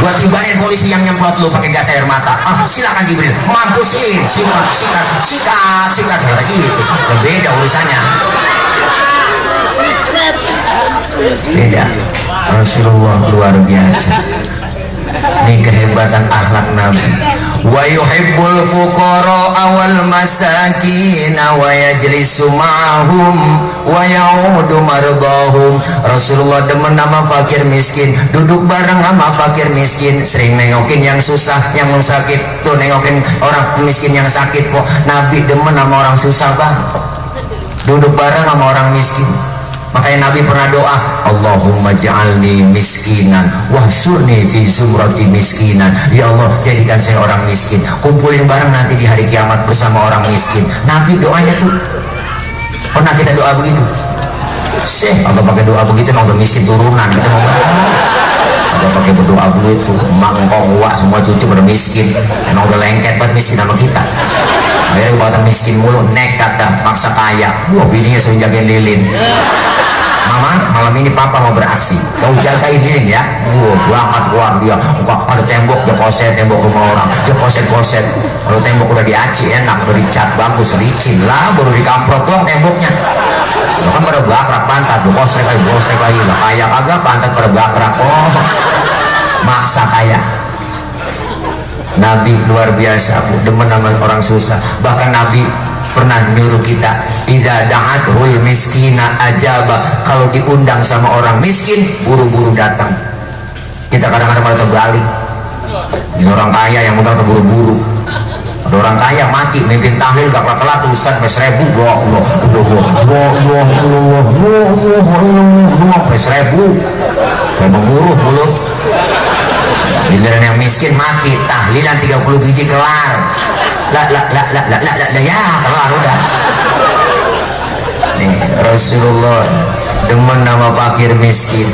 Gua tibanin polisi yang nyemprot lu pakai gas air mata. Silakan Jibril, mampusin, sikat, kata gitu. Beda urusannya. Beda. Rasulullah luar biasa. Ini kehebatan akhlak Nabi. Wa yuhibbul fuqara wal masakin wa yajlisu ma'hum wa ya'udu mardahum. Rasulullah demen sama fakir miskin, duduk bareng sama fakir miskin, sering nengokin yang susah, yang sakit. Tuh nengokin orang miskin yang sakit kok. Nabi demen sama orang susah bang, duduk bareng sama orang miskin. Makanya Nabi pernah doa, Allahumma ja'alni miskinan wahsyurni fi zumrati miskinan. Ya Allah, jadikan saya orang miskin, kumpulin bareng nanti di hari kiamat bersama orang miskin. Nabi doanya tuh, pernah kita doa begitu? Kalau pakai doa begitu emang udah miskin turunan kita mau. Kalau pakai berdoa begitu, emak engkong uak semua cucu pada miskin, emang udah lengket banget miskin sama kita. Akhirnya buatan miskin mulu, nekat dah, maksa kaya. Wah, bininya suruh jagain lilin. Mama, malam ini papa mau beraksi, kau jagain lilin ya. Gua angkat keluar dia, ada tembok, jeposet tembok rumah orang, jeposet. Kalau tembok udah diaci enak, udah dicat bagus, licin lah, baru dikamprot doang temboknya. Lo kan pada bakrak pantat, bosrek lagi lah, kaya kagak pantat pada bakrak. Oh, maksa kaya. Nabi luar biasa, demen sama orang susah. Bahkan Nabi pernah nyuruh kita, idza da'athul miskina ajaba. Kalau diundang sama orang miskin, buru-buru datang. Kita kadang-kadang malah terbalik. Ini orang kaya yang undang terburu-buru. Ada orang kaya mati mimpin tahlil gak kelar tuh Ustaz sampai 1000. Allah sampai 1000. Saya menguruh mulut. Giliran yang miskin mati, tahlilan 30 biji kelar. Ya kelar udah. Nih Rasulullah demen nama fakir miskin,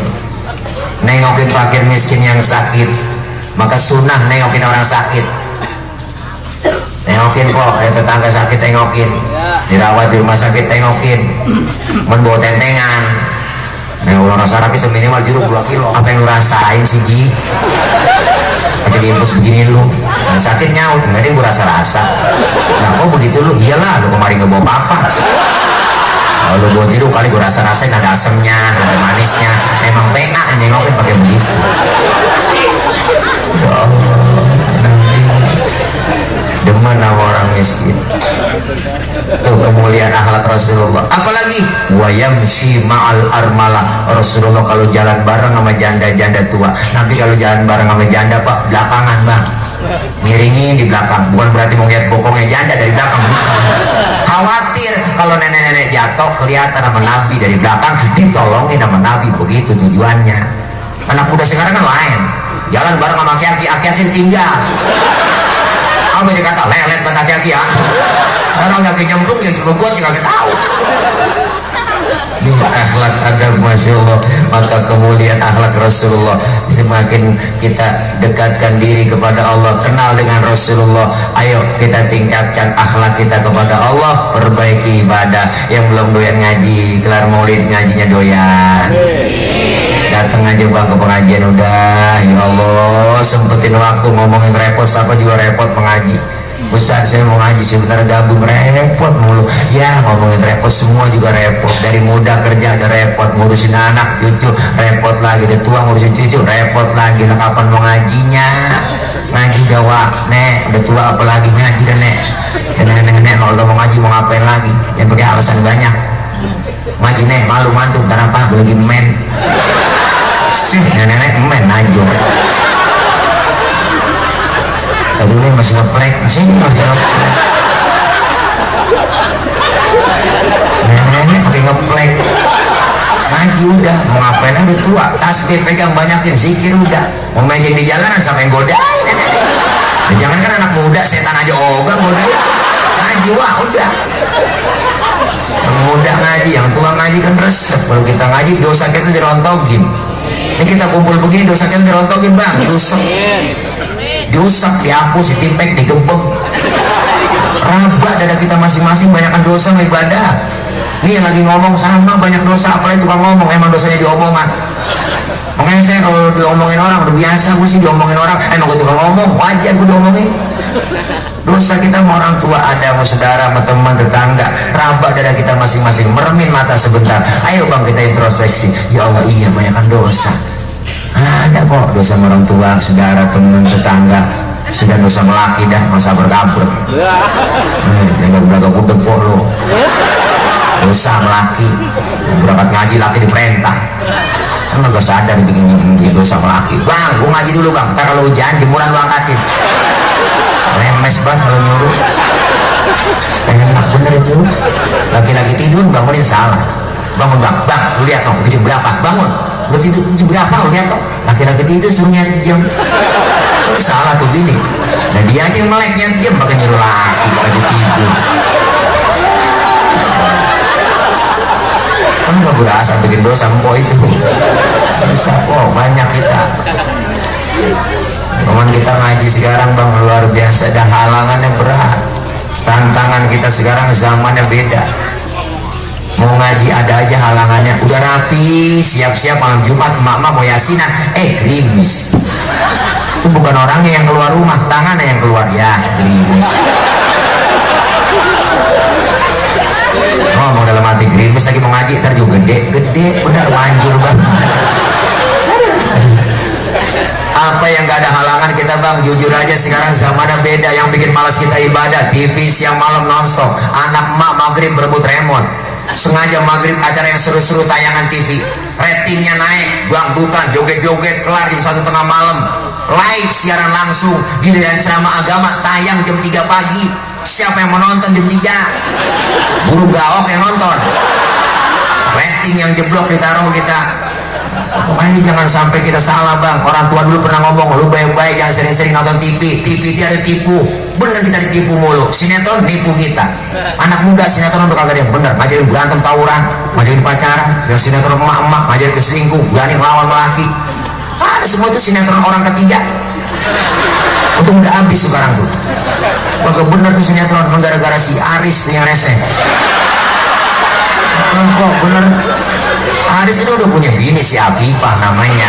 nengokin fakir miskin yang sakit. Maka sunnah nengokin orang sakit. Tengokin kok, tetangga sakit tengokin, dirawat di rumah sakit tengokin, membawa tentengan. Nah, ulang saraf itu minimal jeruk 2 kilo. Apa yang lu rasain sih Ji? Pakai diimpus begini lu, yang sakit nyaut, nggak ada yang gue rasa-rasa. Nah kok begitu lu? Iyalah, lu kemarin nggak bawa apa-apa. Kalau lu bawa jeruk kali gue rasa-rasain ada asemnya, ada manisnya. Emang PA nengokin pakai begitu. Ya Allah, demen sama orang miskin. Tuh kemuliaan akhlak Rasulullah. Apalagi wayamshi ma'al armala. Rasulullah kalau jalan bareng sama janda-janda tua. Nabi kalau jalan bareng sama janda pak, belakangan bang, miringin di belakang. Bukan berarti mau lihat bokongnya janda dari belakang, bukan. Khawatir kalau nenek-nenek jatuh kelihatan sama Nabi dari belakang, ditolongin sama Nabi. Begitu tujuannya. Anak muda sekarang kan lain, jalan bareng sama aki-aki tinggal. Apa dia kata lelet mata aki-aki ya? Orang lagi nyemplung yang juga gue juga tahu. Ini akhlak adab Masya Allah. Maka kemuliaan akhlak Rasulullah, semakin kita dekatkan diri kepada Allah, kenal dengan Rasulullah. Ayo kita tingkatkan akhlak kita kepada Allah, perbaiki ibadah. Yang belum doyan ngaji, kelar maulid ngajinya doyan. Datang aja bang ke pengajian udah. Ya Allah, sempetin waktu ngomongin repot, siapa juga repot mengaji. Besar saya mau ngaji sebentar gabung repot mulu. Ya ngomongin repot semua juga repot. Dari muda kerja ada repot, ngurusin anak cucu repot lagi, udah tua ngurusin cucu repot lagi. Lah kapan mau ngajinya? Ngaji dawa nek, udah tua apalagi ngaji dan nek. Dan nenek kalau mau ngaji mau ngapain lagi? Yang pakai alasan banyak. Ngaji nek malu mantu, ntar apa? Gue lagi men. Sih nenek men aja. Tadi ini masih ngeplek, masih ngeplek. Nenek pakai ngeplek. Ngaji udah, mau ngapain udah tua. Tasbih pegang banyakin, zikir udah. Mau mejeng di jalanan sampai godain nenek. Nah, jangan kan anak muda, setan aja ogah godain. Ngaji wah udah. Yang muda ngaji, yang tua ngaji kan resep. Kalau kita ngaji dosa kita dirontogin. Ini kita kumpul begini dosa kita dirontogin bang, diusap, dihapus, ditimpek, digebek. Raba dada kita masing-masing, banyakkan dosa sama ibadah. Ini yang lagi ngomong sama banyak dosa, apalagi tukang ngomong, emang dosanya diomongan. Makanya saya kalau diomongin orang udah biasa, gue sih diomongin orang, emang gue tukang ngomong, wajar gue diomongin. Dosa kita sama orang tua ada, sama saudara, sama teman, tetangga. Raba dada kita masing-masing, meremin mata sebentar. Ayo bang kita introspeksi. Ya Allah iya banyakkan dosa. Ada kok dosa sama orang tua, saudara, teman, tetangga. Sudah dosa melaki dah, masa berkabrek. Yang belakang udah kok lo. Dosa melaki, berangkat ngaji laki diperintah. Emang gak sadar bikin dosa melaki. Bang, gua ngaji dulu bang. Ntar kalau hujan jemuran lu angkatin. Lemes bang kalau nyuruh. Enak bener itu. Laki-laki tidur bangunin salah. Bangun bang, bang, lu lihat dong, jam berapa? Bangun. Lu tidur jam berapa? Lu lihat dong. Laki-laki tidur suruh nyet jam. Lu salah tuh gini. Nah dia aja yang melek nyet jam, pakai nyuruh laki lagi tidur. Kan gak berasa bikin dosa empok itu. Bisa kok, banyak kita. Teman kita ngaji sekarang bang luar biasa, ada halangannya berat. Tantangan kita sekarang zamannya beda. Mau ngaji ada aja halangannya. Udah rapi, siap-siap malam Jumat, emak-emak mau yasinan, gerimis. Itu bukan orangnya yang keluar rumah, tangannya yang keluar, ya gerimis. Ngomong dalam hati gerimis lagi mau ngaji, ntar juga gede, benar manjur bang. Apa yang gak ada halangan kita bang, jujur aja sekarang zamannya beda. Yang bikin malas kita ibadah, TV siang malam nonstop, anak emak maghrib berebut remote, sengaja maghrib acara yang seru-seru tayangan TV, ratingnya naik, dangdutan, joget-joget, kelar jam 1:30 malam, live siaran langsung, giliran ceramah agama tayang jam 3 pagi. Siapa yang mau nonton jam 3? Burung gawok yang nonton. Rating yang jeblok ditaruh kita. Makanya jangan sampai kita salah bang. Orang tua dulu pernah ngomong, lu baik-baik jangan sering-sering nonton TV. TV dia ada tipu. Bener kita ditipu mulu. Sinetron nipu kita. Anak muda sinetron udah kagak ada yang bener. Ngajarin berantem tawuran, ngajarin pacaran. Yang sinetron emak-emak ngajarin keselingkuh, berani ngelawan laki. Ada semua itu sinetron orang ketiga. Untung udah habis sekarang tuh. Kagak bener tuh sinetron, gara-gara si Aris tuh yang rese. Kok bener, Aris itu udah punya bini si Afifah namanya.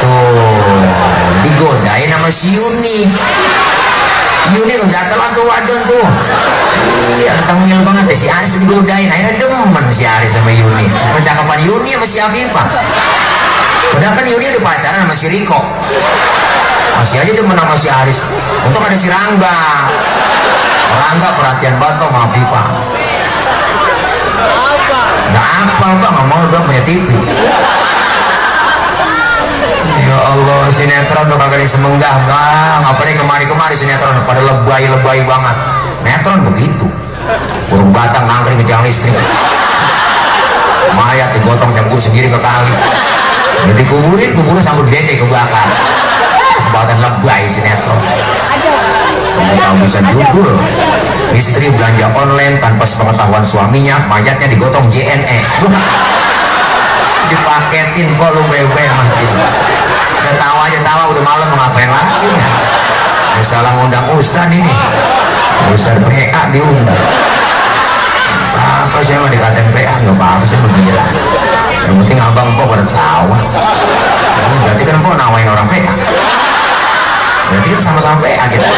Tuh digodain sama si Yuni. Yuni udah telan tuh wadon tuh. Iya tengil banget deh si Aris digodain. Akhirnya demen si Aris sama Yuni. Percakapan Yuni sama si Afifah. Padahal kan Yuni udah pacaran sama si Riko. Masih aja demen sama si Aris. Untung ada si Rangga. Rangga perhatian banget sama Afifah. Gak apa bang, gak mau dong punya TV. Ya Allah, sinetron udah kagak disemenggah bang. Apalagi kemari-kemari sinetron pada lebay-lebay banget. Sinetron begitu, burung batang ngangkring ke tiang listrik, mayat digotong campur sendiri ke kali, jadi kuburin sambut bete kebakar. Kebatan lebay sinetron. Kamu tahu bisa judul, istri belanja online tanpa sepengetahuan suaminya, mayatnya digotong JNE. Dipaketin kok lu bebe mati. Udah tahu aja tawa udah malam mau ngapain lagi ya? Salah ngundang Ustad ini. Ustad PA diundang. Apa sih mah dikatain PA nggak apa-apa sih menggila. Yang penting abang kok pada tawa. Berarti kan kok nawain orang PA. Berarti kan sama-sama PA kita.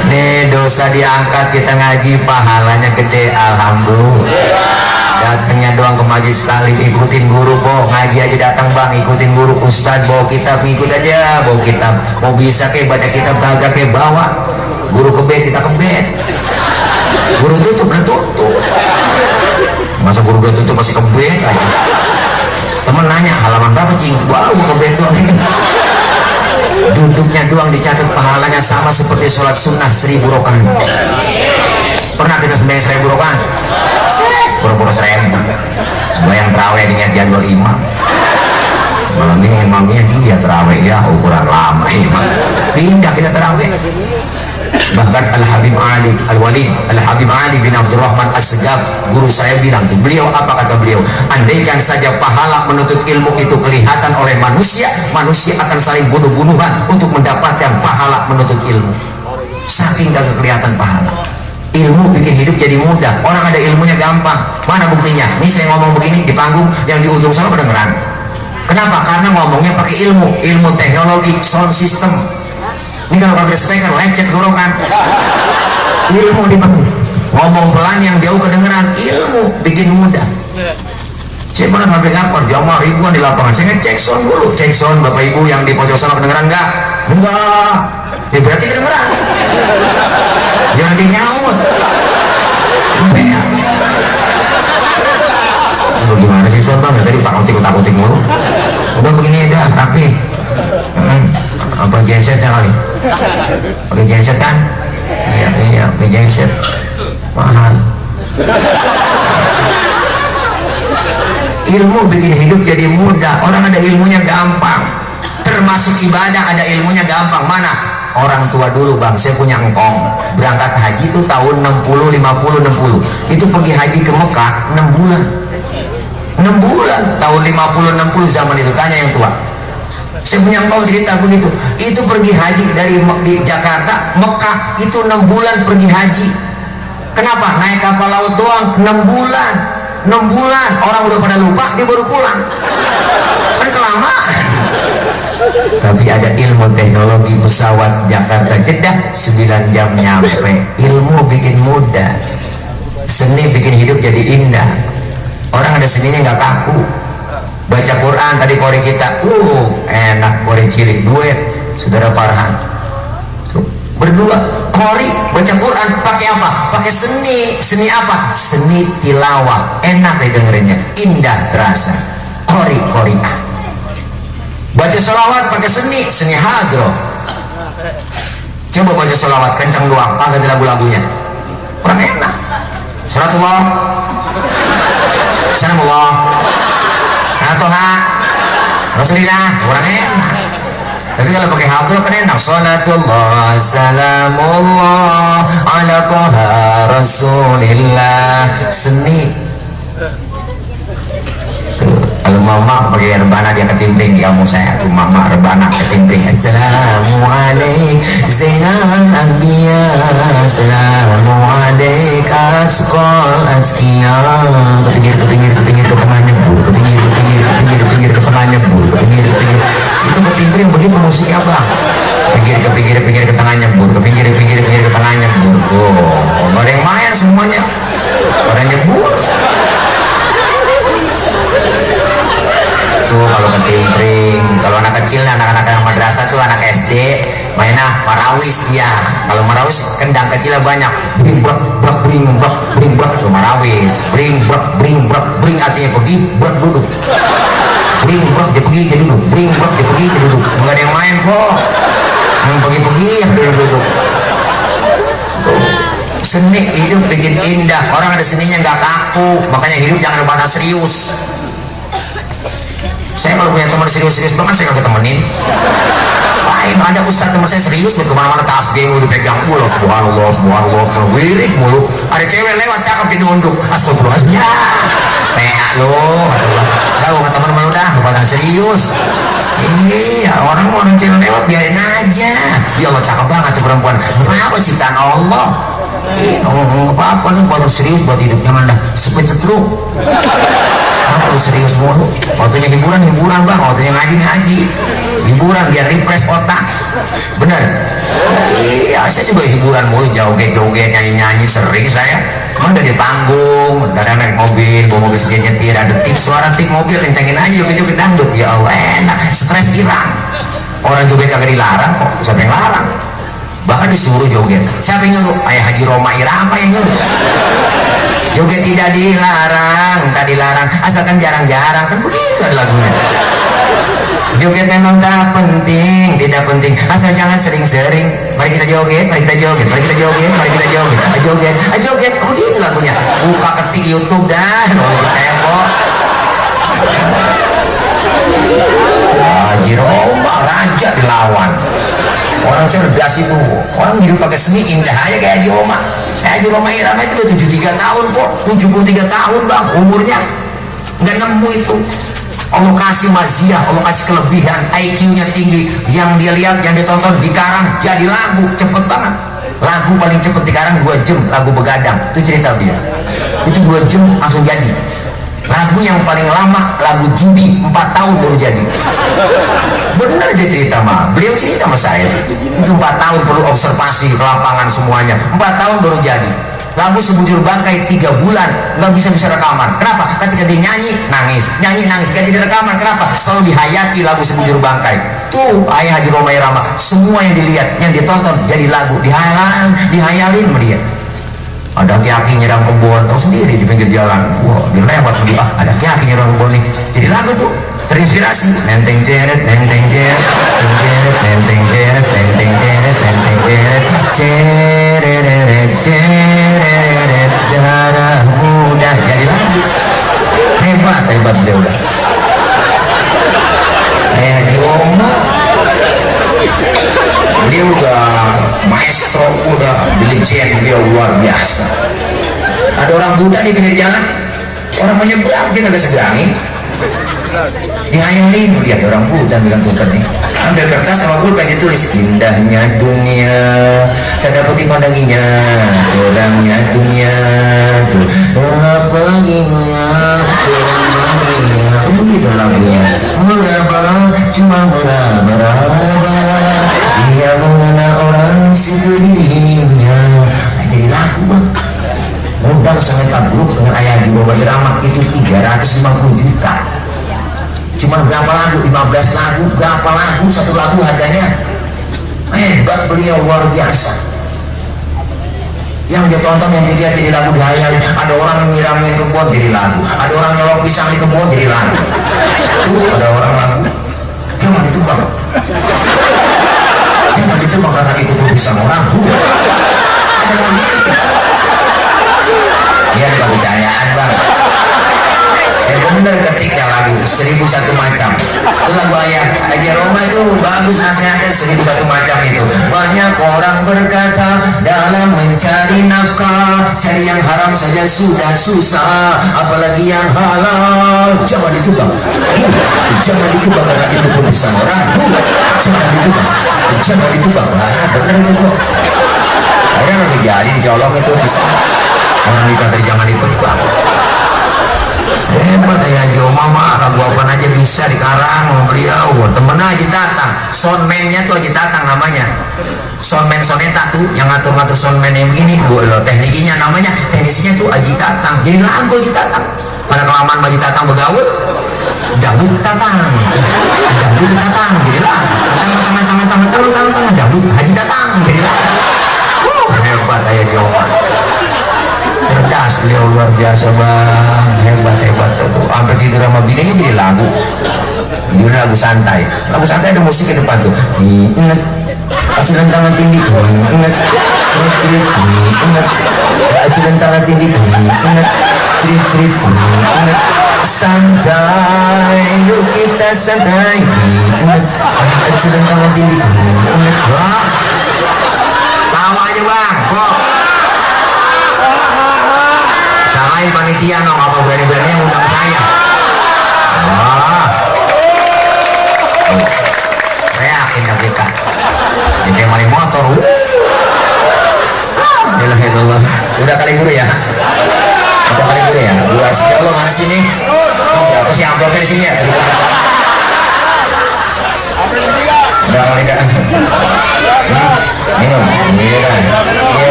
Nih dosa diangkat kita ngaji pahalanya gede alhamdulillah. Datangnya doang ke majlis taklim ikutin guru kok ngaji aja datang bang ikutin guru ustad bawa kitab ikut aja bawa kitab mau bisa kayak baca kitab kagak kayak bawa guru ke bed kita ke bed guru tutup dan tutup masa guru udah tutup masih ke bed aja temen nanya halaman berapa cing wow ke bed doang duduknya doang dicatat pahalanya sama seperti sholat sunnah 1000 rakaat. Pernah kita sembahyang 1000 rakaat? Pura-pura 1000. Bayang terawih niat jadwal imam. Malam ini imamnya dia terawih ya ukuran lama imam. Pindah kita terawih. Bahkan Al-Habib Ali Al-Walid Al-Habib Ali bin Abdurrahman As-Segaf guru saya bilang tuh beliau apa kata beliau, andaikan saja pahala menuntut ilmu itu kelihatan oleh manusia akan saling bunuh-bunuhan untuk mendapatkan pahala menuntut ilmu. Saking gak kelihatan pahala. Ilmu bikin hidup jadi mudah. Orang ada ilmunya gampang. Mana buktinya? Ini saya ngomong begini di panggung yang di ujung sana kedengeran. Kenapa? Karena ngomongnya pakai ilmu teknologi sound system. Ini kalau kagak speaker lecet kan ilmu di panggung ngomong pelan yang jauh kedengeran ilmu bikin mudah. Saya pernah pabrik lapor jamaah ribuan di lapangan saya ngecek sound dulu cek sound bapak ibu yang di pojok sana kedengeran enggak ya berarti kedengeran jangan dinyaut ya. Gimana sih sound bang tadi utak-utik mulu udah begini dah rapi apa gensetnya kali pakai genset kan iya pakai genset mahal. Ilmu bikin hidup jadi mudah. Orang ada ilmunya gampang termasuk ibadah ada ilmunya gampang. Mana orang tua dulu bang saya punya engkong berangkat haji tuh tahun 60 itu pergi haji ke Mekah 6 bulan tahun 50-60 zaman itu tanya yang tua. Saya punya engkau cerita begitu itu pergi haji dari di Jakarta Mekah itu 6 bulan pergi haji. Kenapa? Naik kapal laut doang 6 bulan orang udah pada lupa dia baru pulang kan kelamaan. Tapi ada ilmu teknologi pesawat Jakarta Jeddah 9 jam nyampe. Ilmu bikin mudah, seni bikin hidup jadi indah. Orang ada seninya nggak kaku. Baca Quran tadi kori kita enak kori cilik duet saudara Farhan tuh, berdua kori baca Quran pakai apa? Pakai seni apa? Seni tilawah enak deh dengerinnya indah terasa koriah. Baca sholawat pakai seni hadro. Coba baca sholawat kencang doang kagak ada lagu-lagunya kurang enak. Salatullah Salamullah Toha Rasulillah kurang enak. Tapi kalau pakai hadro kan enak. Salatullah salamullah ala toha Rasulillah. Seni tuh Kalau mama pakai rebana dia ketimpling di kamu saya tuh mama rebana ketimpling. Assalamualaikum Zainal Anbiya, Assalamualaikum Atqal Atqiya. Kepinggir ke tengah nyebur, kepinggir ke tengah nyebur, kepinggir. Itu ketimpling begitu musiknya bang. Pinggir ke tengah nyebur, kepinggir ke tengah nyebur. Oh, nggak ada yang main semuanya, pada nyebur. Tuh kalau ketimpling, kalau anak kecil, anak-anak yang madrasah tuh anak SD mainnya marawis dia. Kalau marawis kendang kecilnya banyak, bring brak brak bring brak tuh marawis. Bring bring artinya pergi, brak duduk. Bring brak dia pergi dia duduk, bring brak dia pergi dia duduk. Enggak ada yang main kok, yang pergi yang duduk. Tuh seni hidup bikin indah. Orang ada seninya nggak kaku, makanya hidup jangan pada serius. Saya kalau punya teman serius banget saya nggak temenin. Lain ada ustadz teman saya serius buat kemana-mana tasbih udah pegang mulu, subhanallah wirid mulu. Ada cewek lewat cakep dinunduk, astagfirullahaladzim. Ya, PA lo, kalau nggak teman mana udah lupa serius. Iya orang cewek lewat biarin aja. Ya Allah cakep banget tuh perempuan. Apa ciptaan Allah? Ngomong apa nih buat serius buat hidupnya mana? Sepet cetruk. Lu serius mulu, waktunya hiburan bang, waktunya ngaji, hiburan biar refresh otak, bener? Iya, saya juga hiburan mulu, joget, nyanyi, sering saya. Emang dari panggung, dari naik mobil, bawa mobil segini nyetir, ada suara tip mobil, kencangin aja, joget dangdut, ya Allah enak, stres hilang. Orang joget kagak dilarang kok, siapa yang larang? Bahkan disuruh joget. Siapa yang nyuruh? Ayah Haji Roma Irama yang nyuruh. Joget tidak dilarang, tak dilarang, asalkan jarang-jarang, kan begitu ada lagunya. Joget memang tak penting, tidak penting, asal jangan sering-sering. Mari kita joget, joget, begitu lagunya. Buka ketik YouTube dah, mau percaya kok. Haji Roma raja dilawan. Orang cerdas itu, orang hidup pakai seni indah aja kayak Haji Roma. Haji Roma Irama itu udah 73 tahun kok, 73 tahun bang umurnya, nggak nemu itu. Allah kasih maziah, Allah kasih kelebihan, IQ-nya tinggi, yang dia lihat, yang dia tonton dikarang jadi lagu, cepet banget. Lagu paling cepet dikarang 2 jam, lagu Begadang, itu cerita dia. Itu 2 jam langsung jadi. Lagu yang paling lama, lagu Judi, 4 tahun baru jadi. Bener aja cerita mah, beliau cerita sama saya. Itu 4 tahun perlu observasi ke lapangan semuanya. 4 tahun baru jadi. Lagu Sebujur Bangkai 3 bulan nggak bisa rekaman. Kenapa? Ketika dia nyanyi nangis, gak jadi rekaman. Kenapa? Selalu dihayati lagu Sebujur Bangkai. Tuh Ayah Haji Roma Irama, semua yang dilihat, yang ditonton jadi lagu, dihayalin sama dia. Ada aki-aki nyerang kebun, tahu sendiri di pinggir jalan. Wah, dia lewat dia, ada aki-aki nyerang kebun nih. Jadi lagu tuh terinspirasi. Nenteng jeret, ceret, darah muda. Jadi lagu. Hebat dia udah. Haji Roma, dia udah maestro, udah legend, dia luar biasa. Ada orang buta di pinggir jalan, orang menyeberang dia nggak seberangin, dihayalin dia. Ada orang buta bilang Tuhan nih, ambil kertas sama pulpen ditulis, indahnya dunia tak dapat dipandanginya, terangnya dunia tuh gelap baginya, terang baginya. Begitu lagunya, meraba cuma meraba, dia mengenal orang sekelilingnya. Nah, jadi lagu bang. Modal sangat grup dengan Ayah Haji Roma Irama itu 350 juta. Cuma berapa lagu? 15 lagu. Berapa lagu? 1 lagu harganya. Hebat beliau, luar biasa. Yang dia tonton, yang dilihat jadi lagu dihayal. Ada orang nyiramin kebun jadi lagu, ada orang nyolong pisang di kebun jadi lagu. Tuh ada orang lagu, jangan ditebang, jangan ditebang karena itu tuh pisang orang. Ada lagu itu. Iya, ada kepercayaan bang. Bener ketika lagu 1001 macam itu lagu Ayah Haji Roma itu bagus, nasihatnya 1001 macam itu. Banyak orang berkata dalam mencari nafkah cari yang haram saja sudah susah, apalagi yang halal. Jangan ditebak, jangan ditebak karena itu pun bisa orang. Jangan ditebak, jangan ditebak lah, bener itu kok. Ada yang terjadi di colok itu bisa. Orang dikata jangan ditebak. Hebat ya Joma mah, lagu apa aja bisa dikarang sama beliau. Temen aja datang, soundman-nya tuh aja datang namanya. Soundman soneta tuh yang ngatur-ngatur soundman yang begini, loh tekniknya namanya, teknisnya tuh Aji Tatang. Jadi lagu Aji Tatang. Pada kelamaan Aji Tatang begaul, dangdut Tatang, dangdut Tatang, jadi lagu. Teman-teman, dangdut Haji Tatang, jadi lagu. Hebat ya Joma. Cerdas beliau, luar biasa bang, hebat tuh. Sampai tidur sama bininya jadi lagu. Jadi lagu santai ada musik ke depan tuh. Ingat acilan tangan tinggi, ingat cerit, ingat acilan tangan tinggi, ingat cerit, ingat santai, yuk kita santai, ingat acilan tangan tinggi, ingat. Wah, tawa aja bang, kok salahin panitia no, apa berani-berani yang undang saya. Wah, reakin dah kita. Ini maling motor. Alhamdulillah. Udah kali guru ya. Udah kali guru ya. Gua sih Allah mana sini? Berapa sih amplopnya di sini ya? Udah kali dah. Minum. Iya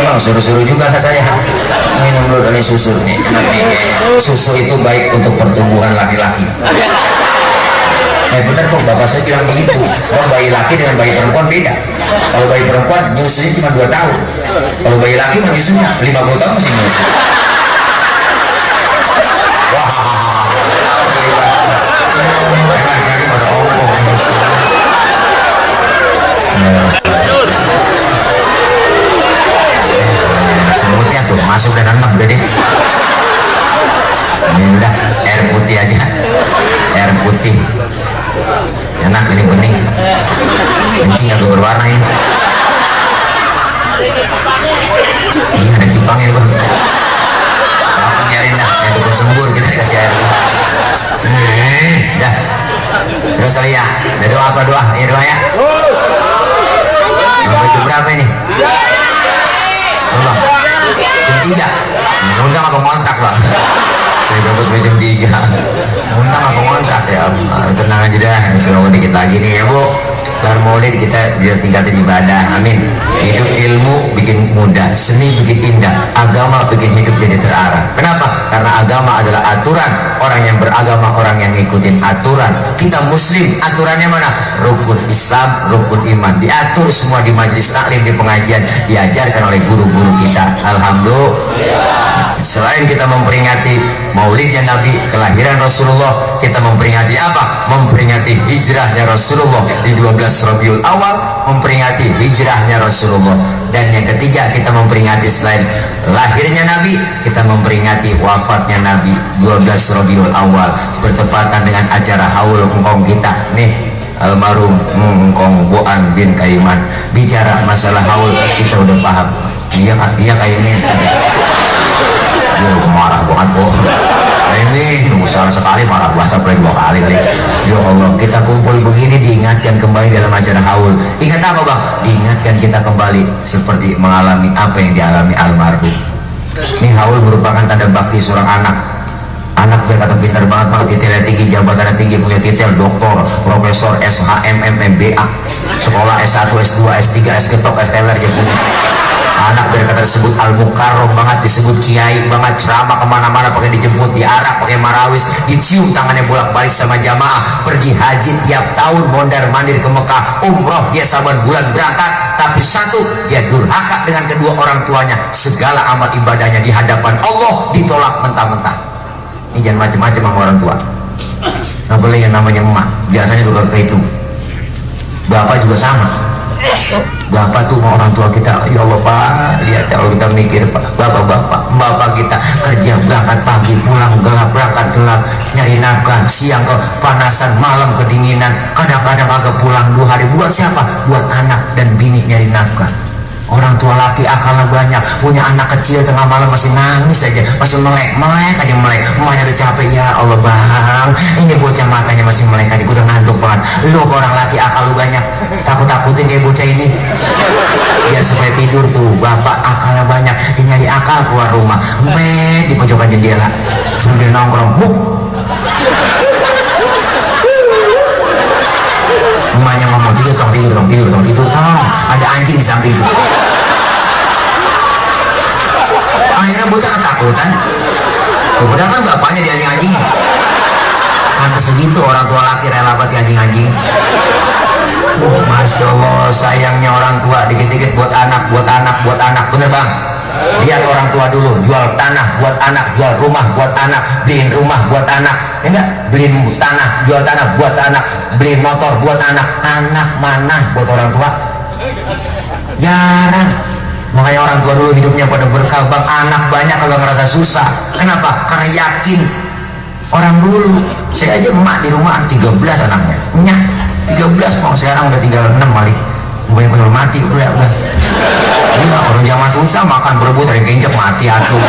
bang, suruh-suruh juga ke saya. Minum dulu dari susu nih. Susu itu baik untuk pertumbuhan laki-laki. Bener kok, bapak saya bilang begitu. Sebab bayi laki dengan bayi perempuan beda. Kalau bayi perempuan nyusunya cuma 2 tahun. Kalau bayi laki nyusunya 50 tahun masih nyusu. Wah, hebat kali pada omong nyusu. Semutnya tuh masuk dan enak jadi. Ini udah air putih aja, air putih. Enak ini bening, kencing agak berwarna ini. Iya ada cipang ini bang. Apa biarin dah, yang dukun sembur kita dikasih air. Dah. Terus kali ya, ada doa apa doa? Ini doa ya. Jam berapa ini? Bang, jam 3. Undang apa ngontrak bang? Saya dapat jam 3. Undang apa ngontrak ya? Tenang aja dah, insyaallah dikit lagi nih ya bu. Kelar maulid kita biar tingkatin ibadah, amin. Hidup ilmu bikin mudah, seni bikin indah, agama bikin hidup jadi terarah. Kenapa? Karena agama adalah aturan. Orang yang beragama, orang yang ngikutin aturan. Kita muslim, aturannya mana? Rukun Islam, rukun iman. Diatur semua di majelis taklim, di pengajian, diajarkan oleh guru-guru kita. Alhamdulillah. Selain kita memperingati maulidnya Nabi, kelahiran Rasulullah, kita memperingati apa? Memperingati hijrahnya Rasulullah di 12 Rabiul Awal, memperingati hijrahnya Rasulullah. Dan yang ketiga, kita memperingati selain lahirnya Nabi, kita memperingati wafatnya Nabi 12 Rabiul Awal, bertepatan dengan acara haul engkong kita nih, almarhum engkong Boan bin Kaiman. Bicara masalah haul kita udah paham. Iya kayak ini. Yo marah banget kok. Ini salah sekali marah bahasa sampai 2 kali kali. Ya Allah, kita kumpul begini diingatkan kembali dalam acara haul. Ingat apa bang? Diingatkan kita kembali seperti mengalami apa yang dialami almarhum. Ini haul merupakan tanda bakti seorang anak. Anak berkata pintar banget, titelnya tinggi, jabatannya tinggi, punya titel doktor, profesor, SHM, MBA, sekolah S1, S2, S3, S ketok, S teler aja punya. Anak berkata disebut al-mukarrom banget, disebut kiai banget, ceramah kemana-mana pakai dijemput, diarak pakai marawis, dicium tangannya bolak-balik sama jamaah, pergi haji tiap tahun, mondar mandir ke Mekah, umroh dia saban bulan berangkat. Tapi satu, dia durhaka dengan kedua orang tuanya, segala amal ibadahnya di hadapan Allah ditolak mentah-mentah. Ini jangan macam-macam sama orang tua. Nggak boleh yang namanya emak, biasanya juga kayak itu. Bapak juga sama. Bapak tuh mau orang tua kita, ya Allah Pak, lihat kalau kita mikir Pak, bapak kita kerja berangkat pagi, pulang gelap, berangkat gelap, nyari nafkah, siang kepanasan, malam kedinginan, kadang-kadang agak pulang 2 hari. Buat siapa? Buat anak dan bini nyari nafkah. Orang tua tua laki akalnya banyak, punya anak kecil tengah malam masih nangis aja, masih melek aja melek. Emaknya udah capek, ya Allah bang, ini bocah matanya masih melek aja, gue udah ngantuk banget. Lu orang laki akal lu banyak, takut-takutin kayak bocah ini biar supaya tidur tuh. Bapak akalnya banyak, dia nyari akal keluar rumah, di pojokan jendela sambil nongkrong. Emaknya ngomong, tidur tong, ada anjing di samping itu. Akhirnya bocah ketakutan, padahal kan bapaknya di anjing-anjingin. Sampai segitu orang tua laki rela buat anjing-anjing. Masya Allah, sayangnya orang tua, dikit-dikit buat anak, bener bang? Lihat orang tua dulu, jual tanah buat anak, jual rumah buat anak, beliin rumah buat anak, ya enggak? Beliin tanah, jual tanah buat anak, beliin motor buat anak. Anak mana buat orang tua? Jarang. Makanya orang tua dulu hidupnya pada berkah bang. Anak banyak kagak ngerasa susah. Kenapa? Karena yakin. Orang dulu, saya aja emak di rumah 13 anaknya, nyak 13 mau, sekarang udah tinggal 6 kali. Banyak bener mati udah. Iya, orang zaman susah makan berebut, ada yang kencet mati atuh.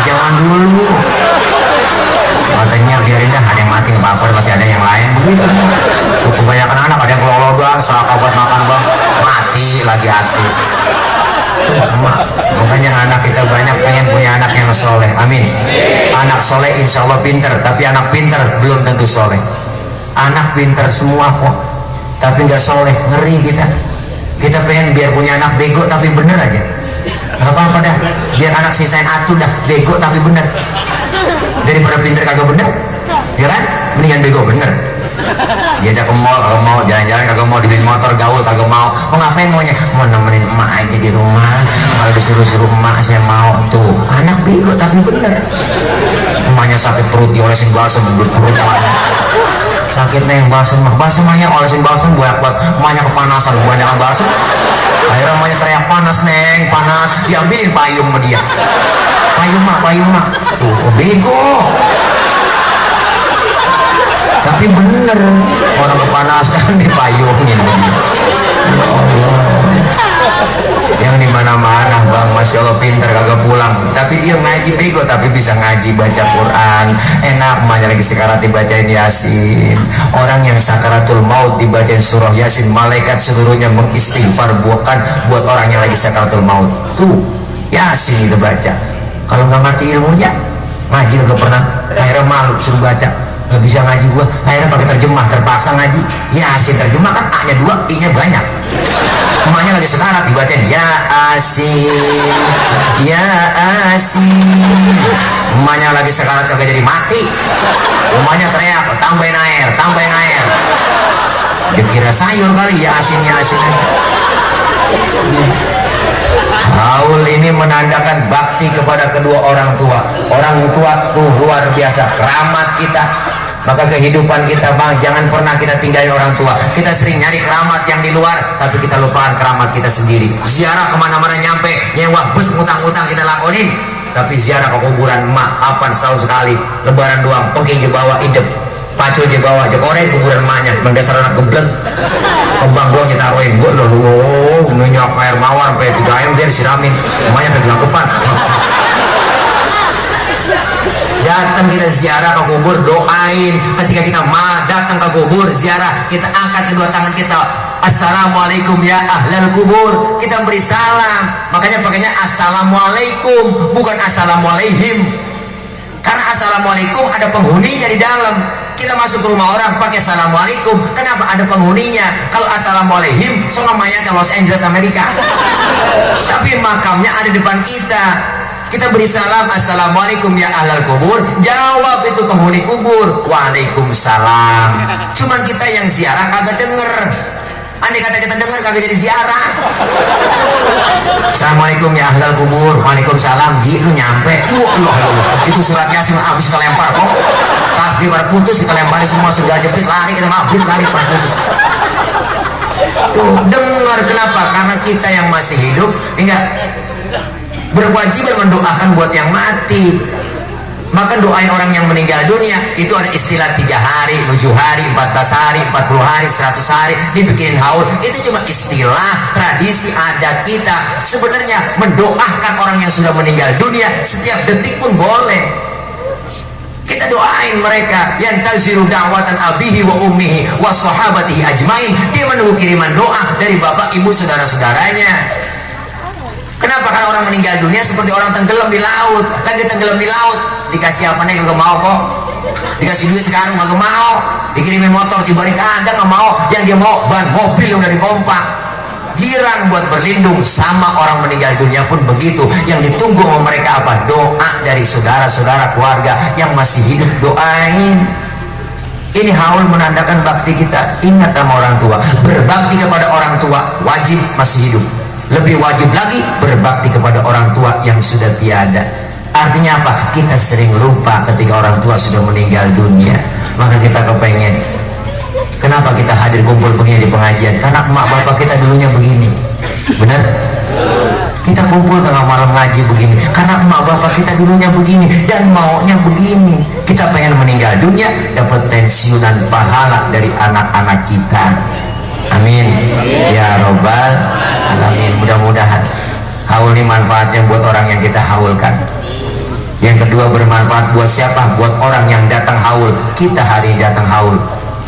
Jangan dulu. Katanya biarin dah, ada yang mati nggak apa-apa, masih ada yang lain begitu. Tuh kebanyakan anak ada yang kelolo doang, salah buat makan bang, mati lagi atuh. Emak, makanya anak kita banyak pengen punya anak yang soleh, amin. Anak soleh insya Allah pinter, tapi anak pinter belum tentu soleh. Anak pinter semua kok, tapi nggak soleh, ngeri kita. Kita pengen biar punya anak bego tapi bener aja, nggak apa-apa dah, biar anak sisain atuh dah, bego tapi bener, daripada pinter kagak bener, ya kan? Mendingan bego bener. Diajak ke mall kagak mau, jalan-jalan kagak mau, dibeliin motor gaul kagak mau. Mau ngapain maunya? Mau nemenin emak aja di rumah, malah disuruh-suruh emak saya mau. Tuh anak bego tapi bener. Emaknya sakit perut diolesin balsem, perut emaknya sakitnya yang balsem ya, olesin balsem banyak buat emaknya kepanasan, banyak balsem. Akhirnya emaknya teriak, panas neng, panas, diambilin payung sama dia. Payung mak, tuh bego tapi bener, orang kepanasan dipayungin begitu. Ya Allah, yang di mana-mana bang, masya Allah pinter kagak pulang, tapi dia ngaji bego tapi bisa ngaji, baca Quran enak. Emaknya lagi sekarat dibacain Yasin. Orang yang sakaratul maut dibacain surah Yasin, malaikat seluruhnya mengistighfar buat orang yang lagi sakaratul maut. Tuh Yasin itu baca. Kalau nggak ngerti ilmunya, ngaji kagak pernah, akhirnya malu suruh baca, nggak bisa ngaji gua, akhirnya pakai terjemah, terpaksa ngaji Yasin. Terjemah kan A nya 2, I nya banyak. Emaknya lagi sekarat dibacain Yasin, Yasin. Emaknya lagi sekarat kagak jadi mati, emaknya teriak, tambahin air. Dia kira sayur kali, Yasin. Haul ini menandakan bakti kepada kedua orang tua. Orang tua tuh luar biasa keramat kita. Maka kehidupan kita bang, jangan pernah kita tinggalin orang tua. Kita sering nyari keramat yang di luar, tapi kita lupakan keramat kita sendiri. Ziarah kemana-mana nyampe, nyewa bus, ngutang-ngutang kita lakonin. Tapi ziarah ke kuburan emak, kapan setahun sekali, lebaran doang, pergi je bawa idep, pacul je bawa, je korek kuburan emaknya, mendasar anak geblek. Kembang doang kita taruhin, gue loh, minyak air mawar sampai 3 ember siramin, emaknya udah gelagapan. Datang kita ziarah ke kubur, doain. Ketika kita datang ke kubur ziarah, kita angkat kedua tangan kita, assalamualaikum ya ahlal kubur, kita beri salam. Makanya pakainya assalamualaikum, bukan assalamualaihim, karena assalamualaikum ada penghuninya di dalam. Kita masuk ke rumah orang pakai assalamualaikum, kenapa? Ada penghuninya. Kalau assalamualaihim soalnya mayatnya Los Angeles Amerika, tapi makamnya ada depan kita. Kita beri salam, assalamualaikum ya ahlal kubur, jawab itu penghuni kubur, waalaikumsalam. Cuman kita yang ziarah kagak denger. Andai kata kita denger kagak jadi ziarah. Assalamualaikum ya ahlal kubur, waalaikumsalam. Ji lu nyampe, itu surat Yasin habis kita lempar kok. Tasbih baru putus kita lempari semua, segala jepit lari, kita mabrit lari baru putus. Tuh dengar, kenapa? Karena kita yang masih hidup enggak berkewajiban mendoakan buat yang mati. Maka doain orang yang meninggal dunia itu ada istilah 3 hari, 7 hari, 14 hari, 40 hari, 100 hari dibikin haul. Itu cuma istilah, tradisi adat kita. Sebenarnya mendoakan orang yang sudah meninggal dunia setiap detik pun boleh. Kita doain mereka yang taziru da'watan abihi wa ummihi wa sahabatihi ajmain. Dia menunggu kiriman doa dari bapak, ibu, saudara-saudaranya. Kenapa? Karena orang meninggal dunia seperti orang tenggelam di laut. Lagi tenggelam di laut, dikasih apa nih gak mau kok. Dikasih duit sekarang gak mau. Dikirimin motor tiba-tiba kagak gak mau. Yang dia mau ban mobil yang udah dipompa. Girang buat berlindung. Sama orang meninggal dunia pun begitu. Yang ditunggu sama mereka apa? Doa dari saudara-saudara keluarga yang masih hidup. Doain. Ini haul menandakan bakti kita. Ingat sama orang tua. Berbakti kepada orang tua wajib masih hidup. Lebih wajib lagi berbakti kepada orang tua yang sudah tiada. Artinya apa? Kita sering lupa ketika orang tua sudah meninggal dunia. Maka kita kepengen, kenapa kita hadir kumpul begini di pengajian? Karena emak bapak kita dulunya begini. Benar? Kita kumpul tengah malam ngaji begini karena emak bapak kita dulunya begini dan maunya begini. Kita pengen meninggal dunia dapat pensiunan pahala dari anak-anak kita. Amin ya robbal alamin. Mudah-mudahan haul ini manfaatnya buat orang yang kita haulkan. Yang kedua, bermanfaat buat siapa? Buat orang yang datang haul. Kita hari ini datang haul,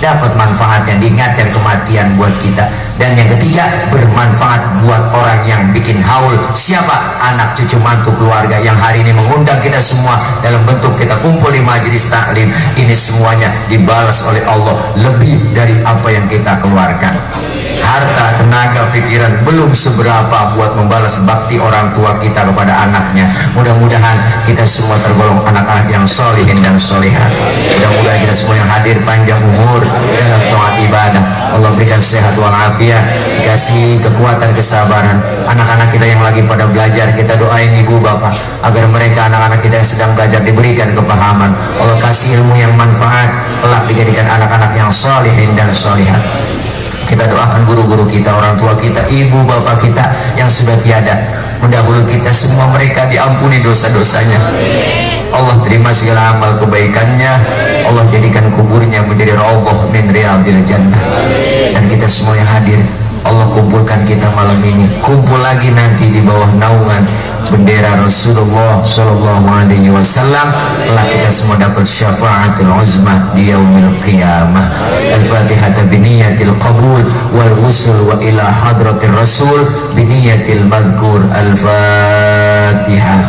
dapat manfaatnya, diingatkan kematian buat kita. Dan yang ketiga, bermanfaat buat orang yang bikin haul. Siapa? Anak, cucu, mantu, keluarga yang hari ini mengundang kita semua dalam bentuk kita kumpul di majelis taklim. Ini semuanya dibalas oleh Allah lebih dari apa yang kita keluarkan. Harta, tenaga, pikiran belum seberapa buat membalas bakti orang tua kita kepada anaknya. Mudah-mudahan kita semua tergolong anak-anak yang solihin dan solihat. Mudah-mudahan kita semua yang hadir panjang umur dalam taat ibadah. Allah berikan sehat walafiat, dikasih kekuatan, kesabaran. Anak-anak kita yang lagi pada belajar, kita doain ibu bapak agar mereka, anak-anak kita yang sedang belajar, diberikan kepahaman. Allah kasih ilmu yang manfaat, kelak dijadikan anak-anak yang solihin dan solihat. Kita doakan guru-guru kita, orang tua kita, ibu bapak kita yang sudah tiada. Mendahului kita semua, mereka diampuni dosa-dosanya. Allah terima segala amal kebaikannya. Allah jadikan kuburnya menjadi raudhah min riyadil jannah. Dan kita semua yang hadir, Allah kumpulkan kita malam ini, kumpul lagi nanti di bawah naungan bendera Rasulullah Sallallahu Alaihi Wasallam. Telah kita semua dapat syafaatul uzma di yaumil qiyamah. Al-Fatihah biniyatil qabul wal wusul wa ila hadratir Rasul biniyatil madhkur. Al-Fatihah.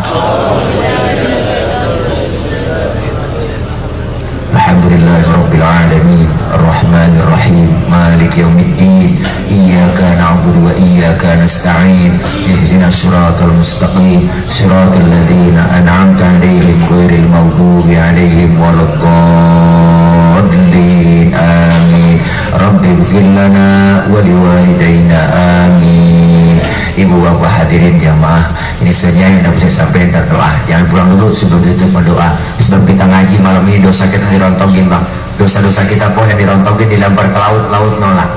Alhamdulillahirabbil alamin arrahmanir rahim maliki yaumiddin iyyaka na'budu wa iyyaka nasta'in ihdinas siratal mustaqim siratal ladzina an'amta 'alaihim ghairil maghdubi 'alaihim waladdallin amin. Rabbighfir lana wa liwalidayna amin. Ibu bapak hadirin jamaah, ini saja yang dapat saya sampaikan. Doa jangan pulang dulu sebelum tutup berdoa, sebab kita ngaji malam ini dosa kita dirontogin bang. Dosa-dosa kita pun yang dirontogin, dilempar ke laut, laut nolak.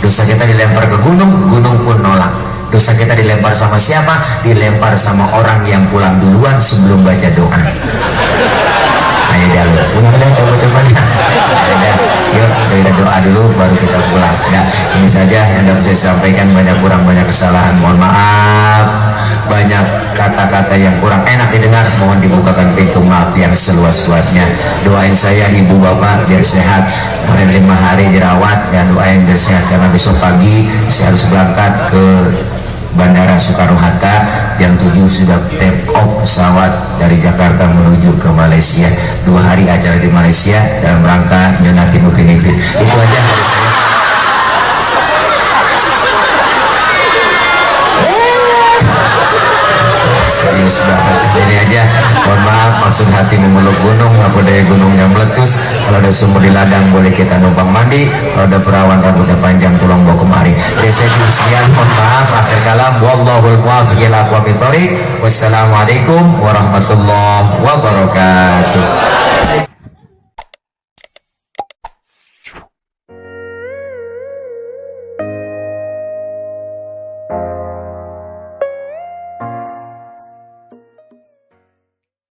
Dosa kita dilempar ke gunung, gunung pun nolak. Dosa kita dilempar sama siapa? Dilempar sama orang yang pulang duluan sebelum baca doa. Ayo dah lu, pulang dah, coba-coba dah. Yuk kita doa dulu baru kita pulang. Nah, ini saja yang dapat saya sampaikan. Banyak kurang, banyak kesalahan, mohon maaf. Banyak kata-kata yang kurang enak didengar, mohon dibukakan pintu maaf yang seluas-luasnya. Doain saya ibu bapak biar sehat, kemarin 5 hari dirawat, dan doain biar sehat karena besok pagi saya harus berangkat ke Bandara Soekarno-Hatta. Jam 7 sudah take off pesawat dari Jakarta menuju ke Malaysia. 2 hari acara di Malaysia dalam rangka nyonatin Upin Ipin. Itu aja dari saya. Serius banget ini aja. Mohon maaf, maksud hati memeluk gunung, apa daya gunungnya meletus. Kalau ada sumur di ladang boleh kita numpang mandi. Kalau ada perawan rambutnya panjang tolong bawa kemari. Jadi saya cukup sekian, mohon maaf. Akhir kalam, wallahul muwaffiq ila aqwamit thoriq. Wassalamualaikum warahmatullahi wabarakatuh.